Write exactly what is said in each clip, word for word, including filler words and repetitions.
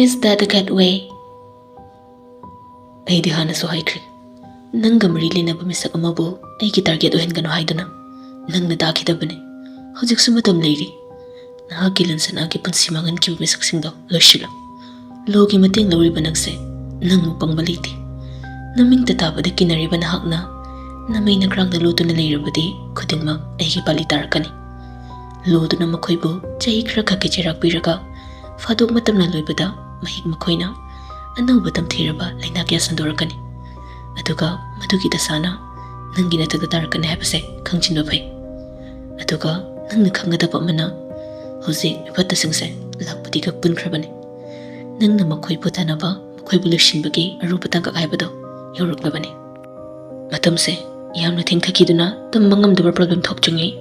Is that a gateway? ꯑꯩꯗꯤ ꯍꯥꯟꯅꯁꯨ ꯍꯥꯏꯈ꯭ꯔꯦ, ꯅꯪꯒ ꯃꯔꯤ ꯂꯩꯅꯕ ꯃꯤꯁꯛ ꯑꯃꯕꯨ ꯑꯩꯒꯤ target ꯑꯣꯏꯍꯟꯒꯅꯨ ꯍꯥꯏꯗꯨꯅ꯫ ꯅꯪꯅ ꯇꯥꯈꯤꯗꯕꯅꯤ꯫ ꯍꯧꯖꯤꯛꯁꯨ ꯃꯇꯝ ꯂꯩꯔꯤ꯫ ꯅꯍꯥꯛꯀꯤ ꯂꯟꯁꯅꯥꯒꯤ ꯄꯨꯟꯁꯤ ꯃꯥꯡꯍꯟꯈꯤꯕ ꯃꯤꯁꯛꯁꯤꯡꯗꯣ ꯂꯣꯏꯁꯤꯜꯂꯨ꯫ ꯂꯣꯒꯤ ꯃꯇꯦꯡ ꯂꯧꯔꯤꯕ ꯅꯪꯁꯦ ꯅꯪꯃꯨꯛ ꯄꯪꯕ ꯂꯩꯇꯦ꯫ ꯅꯃꯤꯡꯇ ꯇꯥꯕꯗ ꯀꯤꯅꯔꯤꯕ ꯅꯍꯥꯛꯅ ꯅꯃꯩ ꯅꯈ꯭ꯔꯥꯡꯗ ꯂꯣꯠꯇꯨꯅ ꯂꯩꯔꯕꯗꯤ ꯈꯨꯗꯤꯡꯃꯛ ꯑꯩꯒꯤ ꯄꯥꯜꯂꯤ ꯇꯥꯔꯛꯀꯅꯤ꯫ ꯂꯣꯗꯨꯅ ꯃꯈꯣꯏꯕꯨ ꯆꯍꯤ ꯈꯔ ꯈꯛꯀꯤ ꯆꯩꯔꯥꯛ ꯄꯤꯔꯒ ꯐꯥꯗꯣꯛ ꯃꯇꯝꯅ ꯂꯣꯏꯕꯗ ꯃꯍꯤꯛ ꯃꯈꯣꯏꯅ ꯑꯅꯧꯕ ꯇꯝꯊꯤꯔꯕ ꯂꯩꯅꯥ ꯀꯌꯥ ꯁꯟꯗꯣꯔꯛꯀꯅꯤ꯫ ꯑꯗꯨꯒ ꯃꯗꯨꯒꯤ ꯗꯁꯥꯅ ꯅꯪꯒꯤ ꯅꯊꯛꯇ ꯇꯥꯔꯛꯀꯅꯤ ꯍꯥꯏꯕꯁꯦ ꯈꯪꯖꯤꯟꯕ ꯐꯩ꯫ ꯑꯗꯨꯒ ꯅꯪꯅ ꯈꯪꯒꯗꯕ ꯑꯃꯅ, ꯍꯧꯖꯤꯛ ꯃꯤꯐꯠꯇꯁꯤꯡꯁꯦ ꯂꯥꯛꯄꯗꯤ ꯀꯛ ꯄꯨꯟꯈ꯭ꯔꯕꯅꯤ꯫ ꯅꯪꯅ ꯃꯈꯣꯏꯕꯨ ꯇꯥꯟꯅꯕ, ꯃꯈꯣꯏꯕꯨ ꯂꯣꯏꯁꯤꯟꯕꯒꯤ ꯑꯔꯨꯕ ꯇꯥꯡꯀꯛ ꯍꯥꯏꯕꯗꯣ ꯌꯧꯔꯛꯂꯕꯅꯤ꯫ ꯃꯇꯝꯁꯦ ꯌꯥꯝꯅ ꯊꯦꯡꯊꯈꯤꯗꯨꯅ ꯇꯝꯕ ꯉꯝꯗꯕ problem ꯊꯣꯛꯇ꯭ꯔꯤꯉꯩ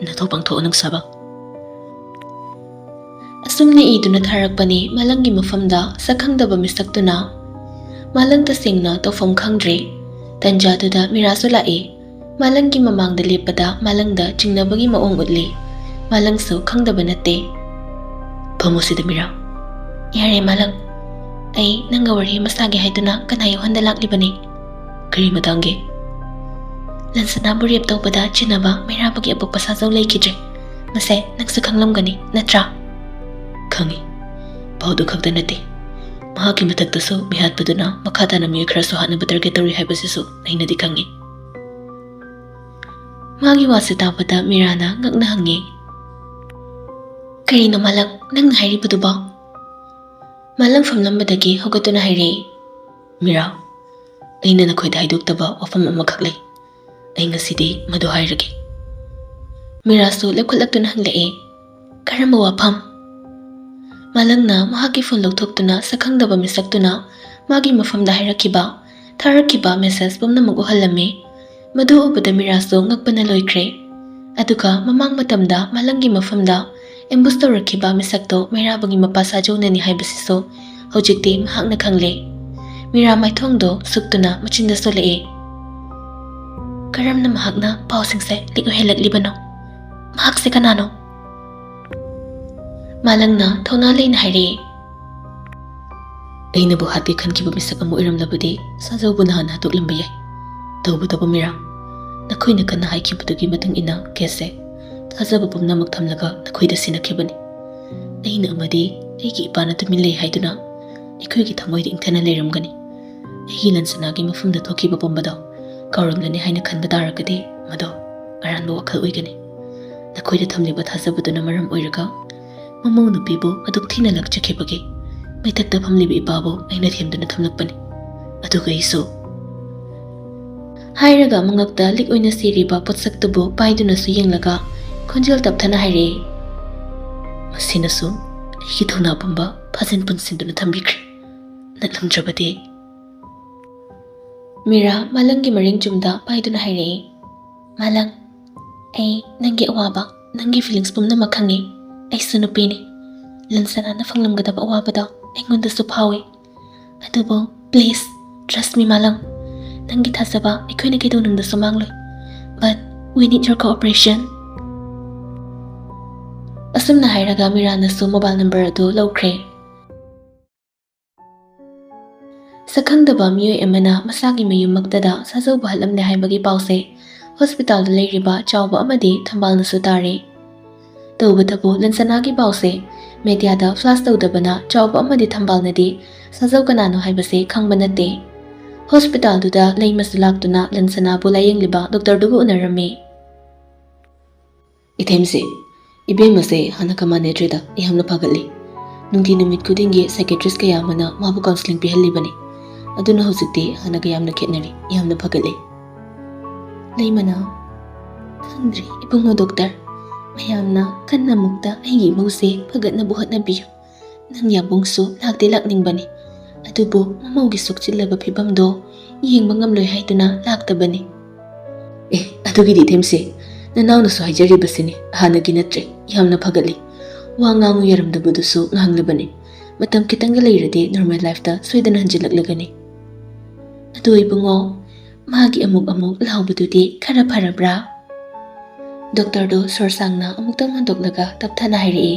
ꯅꯊꯧ ꯄꯥꯡꯊꯣꯛꯑꯣ ꯅꯪꯁꯥꯕ꯫ ꯑꯁꯨꯝꯅ ꯏꯗꯨꯅ ꯊꯥꯔꯛꯄꯅꯤ ꯃꯥꯂꯪꯒꯤ ꯃꯐꯝꯗ ꯁꯛꯈꯪꯗꯕ ꯃꯤꯁꯛꯇꯨꯅ꯫ ꯃꯥꯂꯪ ꯇꯁꯦꯡꯅ ꯇꯧꯐꯝ ꯈꯪꯗ꯭ꯔꯦ꯫ ꯇꯟꯖꯥꯗꯨꯗ ꯃꯤꯔꯥꯁꯨ ꯂꯥꯛꯏ꯫ ꯃꯥꯂꯪꯒꯤ ꯃꯃꯥꯡꯗ ꯂꯦꯞꯄꯗ ꯃꯥꯂꯪꯗ ꯆꯤꯡꯅꯕꯒꯤ ꯃꯑꯣꯡ ꯎꯠꯂꯤ꯫ ꯃꯥꯂꯪꯁꯨ ꯈꯪꯗꯕ ꯅꯠꯇꯦ꯫ "ꯐꯝꯃꯣ ꯁꯤꯗ ꯃꯤꯔꯥ꯫" "ꯌꯥꯔꯦ ꯃꯥꯂꯪ꯫ ꯑꯩ ꯅꯪꯒ ꯋꯥꯔꯤ ꯑꯃ ꯁꯥꯒꯦ ꯍꯥꯏꯗꯨꯅ ꯀꯅꯥ ꯌꯧꯍꯟꯗ ꯂꯥꯛꯂꯤꯕꯅꯤ?" "ꯀꯔꯤ ꯃꯇꯥꯡꯒꯤ?" "ꯂꯟꯁꯅꯥꯕꯨ rape ꯇꯧꯕꯗ ꯆꯤꯟꯅꯕ ꯃꯩꯔꯥꯕꯒꯤ ꯑꯄꯣꯛꯄ ꯁꯥꯖꯧ ꯂꯩꯈꯤꯗ꯭ꯔꯦ꯫ ꯃꯁꯦ ꯅꯪꯁꯨ ꯈꯪꯂꯝꯒꯅꯤ, ꯅꯠꯇ꯭ꯔꯥ?" "ꯈꯪꯏ꯫ ꯄꯥꯎꯗꯨ ꯈꯛꯇ ꯅꯠꯇꯦ, ꯃꯍꯥꯛꯀꯤ ꯃꯊꯛꯇꯁꯨ ꯃꯤꯍꯥꯠꯄꯗꯨꯅ ꯃꯈꯥ ꯇꯥꯅ ꯃꯤꯑꯣꯏ ꯈꯔꯁꯨ ꯍꯥꯠꯅꯕ target ꯇꯧꯔꯤ ꯍꯥꯏꯕꯁꯤꯁꯨ ꯑꯩꯅꯗꯤ ꯈꯪꯏ꯫" ꯃꯥꯒꯤ ꯋꯥꯁꯤ ꯇꯥꯕꯗ ꯃꯤꯔꯥꯅ ꯉꯛꯅ ꯍꯪꯉꯤ, "ꯀꯔꯤꯅꯣ ꯃꯥꯂꯪ ꯅꯪꯅ ꯍꯥꯏꯔꯤꯕꯗꯨꯕꯣ?" ꯃꯥꯂꯪ ꯐꯝꯂꯝꯕꯗꯒꯤ ꯍꯧꯒꯠꯇꯨꯅ ꯍꯥꯏꯔꯛꯏ, "ꯃꯤꯔꯥ, ꯑꯩꯅ ꯅꯈꯣꯏꯗ ꯍꯥꯏꯗꯣꯛꯇꯕ ꯋꯥꯐꯝ ꯑꯃꯈꯛ ꯂꯩ꯫ ꯑꯩ ꯉꯁꯤꯗꯤ ꯃꯗꯨ ꯍꯥꯏꯔꯒꯦ꯫" ꯃꯤꯔꯥꯁꯨ ꯂꯦꯞꯈꯠꯂꯛꯇꯨꯅ ꯍꯪꯂꯛꯏ, "ꯀꯔꯝꯕ ꯋꯥꯐꯝ?" ꯃꯥꯂꯪꯅ ꯃꯍꯥꯛꯀꯤ phone ꯂꯧꯊꯣꯛꯇꯨꯅ ꯁꯛꯈꯪꯗꯕ ꯃꯤꯁꯛꯇꯨꯅ ꯃꯥꯒꯤ ꯃꯐꯝꯗ ꯍꯥꯏꯔꯛꯈꯤꯕ, ꯊꯥꯔꯛꯈꯤꯕ message ꯄꯨꯝꯅꯃꯛ ꯎꯍꯜꯂꯝꯃꯤ꯫ ꯃꯗꯨ ꯎꯕꯗ ꯃꯤꯔꯥꯁꯨ ꯉꯛꯄꯅ ꯂꯣꯏꯈ꯭ꯔꯦ꯫ ꯑꯗꯨꯒ ꯃꯃꯥꯡ ꯃꯇꯝꯗ ꯃꯥꯂꯪꯒꯤ ꯃꯐꯝꯗ ambush ꯇꯧꯔꯛꯈꯤꯕ ꯃꯤꯁꯛꯇꯣ ꯃꯩꯔꯥꯕꯒꯤ ꯃꯄꯥ ꯁꯥꯖꯧꯅꯅꯤ ꯍꯥꯏꯕꯁꯤꯁꯨ ꯍꯧꯖꯤꯛꯇꯤ ꯃꯍꯥꯛꯅ ꯈꯪꯂꯦ꯫ ꯃꯤꯔꯥ ꯃꯥꯏꯊꯣꯡꯗꯣ ꯁꯨꯛꯇꯨꯅ ꯃꯆꯤꯟꯗ ꯁꯣꯜꯂꯛꯏ꯫ "ꯀꯔꯝꯅ ꯃꯍꯥꯛꯅ ꯄꯥꯎꯁꯤꯡꯁꯦ leak ꯑꯣꯏꯍꯜꯂꯛꯂꯤꯕꯅꯣ? ꯃꯍꯥꯛꯁꯦ ꯀꯅꯥꯅꯣ?" ꯃꯥꯂꯪꯅ ꯊꯧꯅꯥ ꯂꯩꯅ ꯍꯥꯏꯔꯛꯏ, ꯑꯩꯅꯕꯨ ꯍꯥꯠꯀꯦ ꯈꯟꯈꯤꯕ ꯃꯤꯁꯛ ꯑꯃ ꯑꯣꯏꯔꯝꯂꯕꯗꯤ ꯁꯥꯖꯧꯕꯨ ꯅꯍꯥꯟ ꯍꯥꯠꯇꯣꯛꯂꯝꯕ ꯌꯥꯏ꯫ ꯇꯧꯕꯇꯕꯨ ꯃꯤꯔꯥ, ꯅꯈꯣꯏꯅ ꯀꯟꯅ ꯍꯥꯏꯈꯤꯕꯗꯨꯒꯤ ꯃꯇꯨꯡ ꯏꯟꯅ ꯀꯦꯁꯁꯦ ꯊꯥꯖꯕ ꯄꯨꯝꯅꯃꯛ ꯊꯝꯂꯒ ꯅꯈꯣꯏꯗ ꯁꯤꯟꯅꯈꯤꯕꯅꯤ꯫ ꯑꯩꯅ ꯑꯃꯗꯤ ꯑꯩꯒꯤ ꯏꯄꯥꯅ ꯇꯨꯃꯤꯟ ꯂꯩ ꯍꯥꯏꯗꯨꯅ ꯑꯩꯈꯣꯏꯒꯤ ꯊꯃꯣꯏꯗ ꯏꯪꯊꯅ ꯂꯩꯔꯝꯒꯅꯤ꯫ ꯑꯩꯒꯤ ꯂꯟꯁꯅꯥꯒꯤ ꯃꯐꯝꯗ ꯊꯣꯛꯈꯤꯕ ꯄꯨꯝꯕꯗꯣ ꯀꯥꯎꯔꯝꯂꯅꯤ ꯍꯥꯏꯅ ꯈꯟꯕ ꯇꯥꯔꯒꯗꯤ ꯃꯗꯣ ꯑꯔꯥꯟꯕ ꯋꯥꯈꯜ ꯑꯣꯏꯒꯅꯤ꯫ ꯅꯈꯣꯏꯗ ꯊꯝꯂꯤꯕ ꯊꯥꯖꯕꯗꯨꯅ ꯃꯔꯝ ꯑꯣꯏꯔꯒ ꯃꯃꯧ ꯅꯨꯄꯤꯕꯨ ꯑꯗꯨꯛ ꯊꯤꯅ ꯂꯥꯛꯆꯈꯤꯕꯒꯤ ꯃꯩꯊꯛꯇ ꯐꯝꯂꯤꯕ ꯏꯄꯥꯕꯨ ꯑꯩꯅ ꯊꯦꯝꯗꯨꯅ ꯊꯝꯂꯛꯄꯅꯤ꯫ ꯑꯗꯨꯒ ꯑꯩꯁꯨ ꯍꯥꯏꯔꯒ ꯃꯉꯛꯇ ꯂꯤꯛ ꯑꯣꯏꯅ ꯁꯤꯔꯤꯕ ꯄꯣꯠꯁꯛꯇꯨꯕꯨ ꯄꯥꯏꯗꯨꯅꯁꯨ ꯌꯦꯡꯂꯒ ꯈꯣꯟꯖꯦꯜ ꯇꯞꯊꯅ ꯍꯥꯏꯔꯛꯏ꯫ ꯃꯁꯤꯅꯁꯨ ꯑꯩꯒꯤ ꯊꯧꯅꯥ ꯄꯨꯝꯕ ꯐꯥꯖꯤꯟ ꯄꯨꯟꯁꯤꯟꯗꯨꯅ ꯊꯝꯕꯤꯈ꯭ꯔꯦ꯫ ꯅꯠꯂꯝꯗ꯭ꯔꯕꯗꯤ꯫ ꯃꯤꯔꯥ ꯃꯥꯂꯪꯒꯤ ꯃꯔꯤꯡ ꯆꯨꯝꯗ ꯄꯥꯏꯗꯨꯅ ꯍꯥꯏꯔꯛꯏ, "ꯃꯥꯂꯪ, ꯑꯩ ꯅꯪꯒꯤ ꯑꯋꯥꯕ, ꯅꯪꯒꯤ feelings ꯄꯨꯝꯅꯃꯛ ꯈꯪꯉꯤ꯫ ꯑꯩꯁꯨ ꯅꯨꯄꯤꯅꯤ꯫ ꯂꯟꯁꯅꯥꯅ ꯐꯪꯂꯝꯒꯗꯕ ꯑꯋꯥꯕꯗꯣ ꯑꯩꯉꯣꯟꯗꯁꯨ ꯐꯥꯎꯏ꯫ ꯑꯗꯨꯕꯨ please, trust me ꯃꯥꯂꯪ꯫ ꯅꯪꯒꯤ ꯊꯥꯖꯕ ꯑꯩꯈꯣꯏꯅ ꯀꯩꯗꯧꯅꯨꯡꯗꯁꯨ ꯃꯥꯡꯂꯣꯏ꯫ But we need your cooperation." ꯑꯁꯨꯝꯅ ꯍꯥꯏꯔꯒ ꯃꯤꯔꯥꯅꯁꯨ mobile number ꯑꯗꯨ ꯂꯧꯈ꯭ꯔꯦ꯫ ꯁꯛꯈꯪꯗꯕ ꯃꯤꯑꯣꯏ ꯑꯃꯅ ꯃꯁꯥꯒꯤ ꯃꯌꯨꯝꯃꯛꯇꯗ ꯁꯥꯖꯧꯕ ꯍꯥꯠꯂꯝꯂꯦ ꯍꯥꯏꯕꯒꯤ ꯄꯥꯎꯁꯦ ꯍꯣꯁꯄꯤꯇꯥꯜꯗ ꯂꯩꯔꯤꯕ ꯆꯥꯎꯕ ꯑꯃꯗꯤ ꯊꯝꯕꯥꯜꯅꯁꯨ ꯇꯥꯔꯦ꯫ ꯇꯧꯕꯇꯕꯨ ꯂꯟꯁꯅꯥꯒꯤ ꯄꯥꯎꯁꯦ ꯃꯦꯗꯤꯌꯥꯗ ꯐ꯭ꯂꯥꯁ ꯇꯧꯗꯕꯅ ꯆꯥꯎꯕ ꯑꯃꯗꯤ ꯊꯝꯕꯥꯜꯅꯗꯤ ꯁꯥꯖꯧ ꯀꯅꯥꯅꯣ ꯍꯥꯏꯕꯁꯦ ꯈꯪꯕ ꯅꯠꯇꯦ꯫ ꯍꯣꯁꯄꯤꯇꯥꯜꯗꯨꯗ ꯂꯩꯃꯁꯨ ꯂꯥꯛꯇꯨꯅ ꯂꯟꯁꯅꯥꯕꯨ ꯂꯥꯌꯦꯡꯂꯤꯕ ꯗꯣꯛꯇꯔꯗꯨꯒ ꯎꯅꯔꯝꯃꯤ꯫ "ꯏꯊꯦꯝꯁꯦ, ꯏꯕꯦꯝꯃꯁꯦ ꯍꯥꯟꯅꯒ ꯃꯥꯟꯅꯗ꯭ꯔꯦꯗ, ꯌꯥꯝꯅ ꯐꯒꯠꯂꯦ꯫ ꯅꯨꯡꯇꯤ ꯅꯨꯃꯤꯠ ꯈꯨꯗꯤꯡꯒꯤ psychiatrist ꯀꯌꯥ ꯑꯃꯅ ꯃꯥꯕꯨ counselling ꯄꯤꯍꯜꯂꯤꯕꯅꯤ꯫ ꯑꯗꯨꯅ ꯍꯧꯖꯤꯛꯇꯤ ꯍꯥꯟꯅꯒ ꯌꯥꯝꯅ ꯈꯦꯠꯅꯔꯦ, ꯌꯥꯝꯅ ꯐꯒꯠꯂꯦ꯫" ꯂꯩꯃꯅ, "ꯈꯪꯗ꯭ꯔꯦ ꯏꯕꯨꯡꯉꯣ ꯗꯣꯛꯇꯔ, ꯃꯌꯥꯝꯅ ꯀꯟꯅ ꯑꯃꯨꯛꯇ ꯑꯩꯒꯤ ꯏꯃꯧꯁꯦ ꯐꯒꯠꯅꯕ ꯍꯣꯠꯅꯕꯤꯌꯨ꯫ ꯅꯪ ꯌꯥꯕꯨꯡꯁꯨ ꯂꯥꯛꯇꯤ ꯂꯥꯛꯅꯤꯡꯕꯅꯤ, ꯑꯗꯨꯕꯨ ꯃꯃꯧꯒꯤ ꯁꯣꯛꯆꯤꯜꯂꯕ ꯐꯤꯕꯝꯗꯣ ꯌꯦꯡꯕ ꯉꯝꯂꯣꯏ ꯍꯥꯏꯗꯨꯅ ꯂꯥꯛꯇꯕꯅꯤ꯫" "ꯑꯦ, ꯑꯗꯨꯒꯤꯗꯤ ꯏꯊꯦꯝꯁꯦ, ꯅꯅꯥꯎꯅꯁꯨ ꯍꯥꯏꯖꯔꯤꯕꯁꯤꯅꯤ, ꯍꯥꯟꯅꯒꯤ ꯅꯠꯇ꯭ꯔꯦ, ꯌꯥꯝꯅ ꯐꯒꯠꯂꯤ꯫ ꯋꯥ ꯉꯥꯡꯉꯨ ꯌꯥꯔꯝꯗꯕꯗꯨꯁꯨ ꯉꯥꯡꯂꯕꯅꯤ꯫ ꯃꯇꯝ ꯈꯤꯇꯪꯒ ꯂꯩꯔꯗꯤ normal lifeꯇ ꯁꯣꯏꯗꯅ ꯍꯟꯖꯤꯜꯂꯛꯂꯒꯅꯤ꯫" "ꯑꯗꯨ ꯏꯕꯨꯡꯉꯣ, ꯃꯥꯒꯤ ꯑꯃꯨꯛ ꯑꯃꯨꯛ ꯂꯥꯎꯕꯗꯨꯗꯤ ꯈꯔ ꯐꯔꯕ꯭ꯔꯥ?" ꯗꯣꯛꯇꯔꯗꯨ ꯁꯣꯔ ꯁꯥꯡꯅ ꯑꯃꯨꯛꯇꯪ ꯍꯣꯟꯗꯣꯛꯂꯒ ꯇꯞꯊꯅ ꯍꯥꯏꯔꯛꯏ,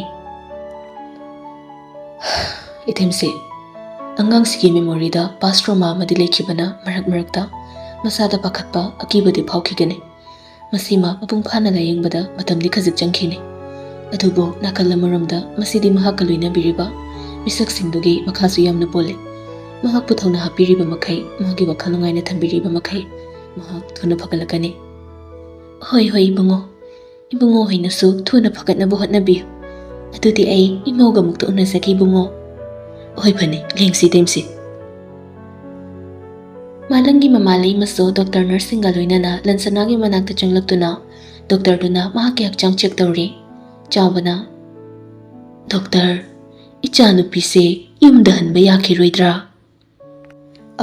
"ꯏꯊꯦꯝꯁꯦ, ꯑꯉꯥꯡꯁꯤꯒꯤ memoryꯗ past trauma ꯑꯃꯗꯤ ꯂꯩꯈꯤꯕꯅ ꯃꯔꯛ ꯃꯔꯛꯇ ꯃꯁꯥꯗ ꯄꯥꯈꯠꯄ, ꯑꯀꯤꯕꯗꯤ ꯐꯥꯎꯈꯤꯒꯅꯤ꯫ ꯃꯁꯤꯃ ꯃꯄꯨꯡ ꯐꯥꯅ ꯂꯥꯌꯦꯡꯕꯗ ꯃꯇꯝꯗꯤ ꯈꯖꯤꯛ ꯆꯪꯈꯤꯅꯤ꯫ ꯑꯗꯨꯕꯨ ꯅꯥꯀꯜ ꯑꯃꯔꯣꯝꯗ ꯃꯁꯤꯗꯤ ꯃꯍꯥꯛꯀ ꯂꯣꯏꯅꯕꯤꯔꯤꯕ ꯃꯤꯁꯛꯁꯤꯡꯗꯨꯒꯤ ꯃꯈꯥꯁꯨ ꯌꯥꯝꯅ ꯄꯣꯜꯂꯤ꯫ ꯃꯍꯥꯛꯄꯨ ꯊꯧꯅꯥ ꯍꯥꯞꯄꯤꯔꯤꯕ ꯃꯈꯩ, ꯃꯍꯥꯛꯀꯤ ꯋꯥꯈꯜ ꯅꯨꯡꯉꯥꯏꯅ ꯊꯝꯕꯤꯔꯤꯕ ꯃꯈꯩ, ꯃꯍꯥꯛ ꯊꯨꯅ ꯐꯒꯠꯂꯛꯀꯅꯤ꯫ ꯍꯣꯏ, ꯍꯣꯏ, ꯏꯕꯨꯡꯉꯣ꯫ ꯏꯕꯨꯡꯉꯣ ꯍꯣꯏꯅꯁꯨ ꯊꯨꯅ ꯐꯒꯠꯅꯕ ꯍꯣꯠꯅꯕꯤꯌꯨ꯫ ꯑꯗꯨꯗꯤ ꯑꯩ ꯏꯃꯧꯒ ꯑꯃꯨꯛꯇ ꯎꯅꯖꯒꯦ, ꯏꯕꯨꯡꯉꯣ꯫ ꯍꯣꯏ, ꯐꯅꯤ, ꯂꯦꯡꯁꯤ ꯇꯦꯝꯁꯤ꯫ ꯃꯥꯂꯪꯒꯤ ꯃꯃꯥ ꯂꯩꯃꯁꯨ doctor nurseꯁꯤꯡꯒ ꯂꯣꯏꯅꯅ ꯂꯟꯁꯅꯥꯒꯤ ꯃꯅꯥꯛꯇ ꯆꯪꯂꯛꯇꯨꯅ doctorꯗꯨꯅ ꯃꯍꯥꯛꯀꯤ ꯍꯛꯆꯥꯡ check ꯇꯧꯔꯤ꯫ ꯆꯥꯎꯕꯅ, "Doctor, ꯏꯆꯥꯅꯨꯄꯤꯁꯦ ꯌꯨꯝꯗ ꯍꯟꯕ ꯌꯥꯈꯤꯔꯣꯏꯗ꯭ꯔꯥ?"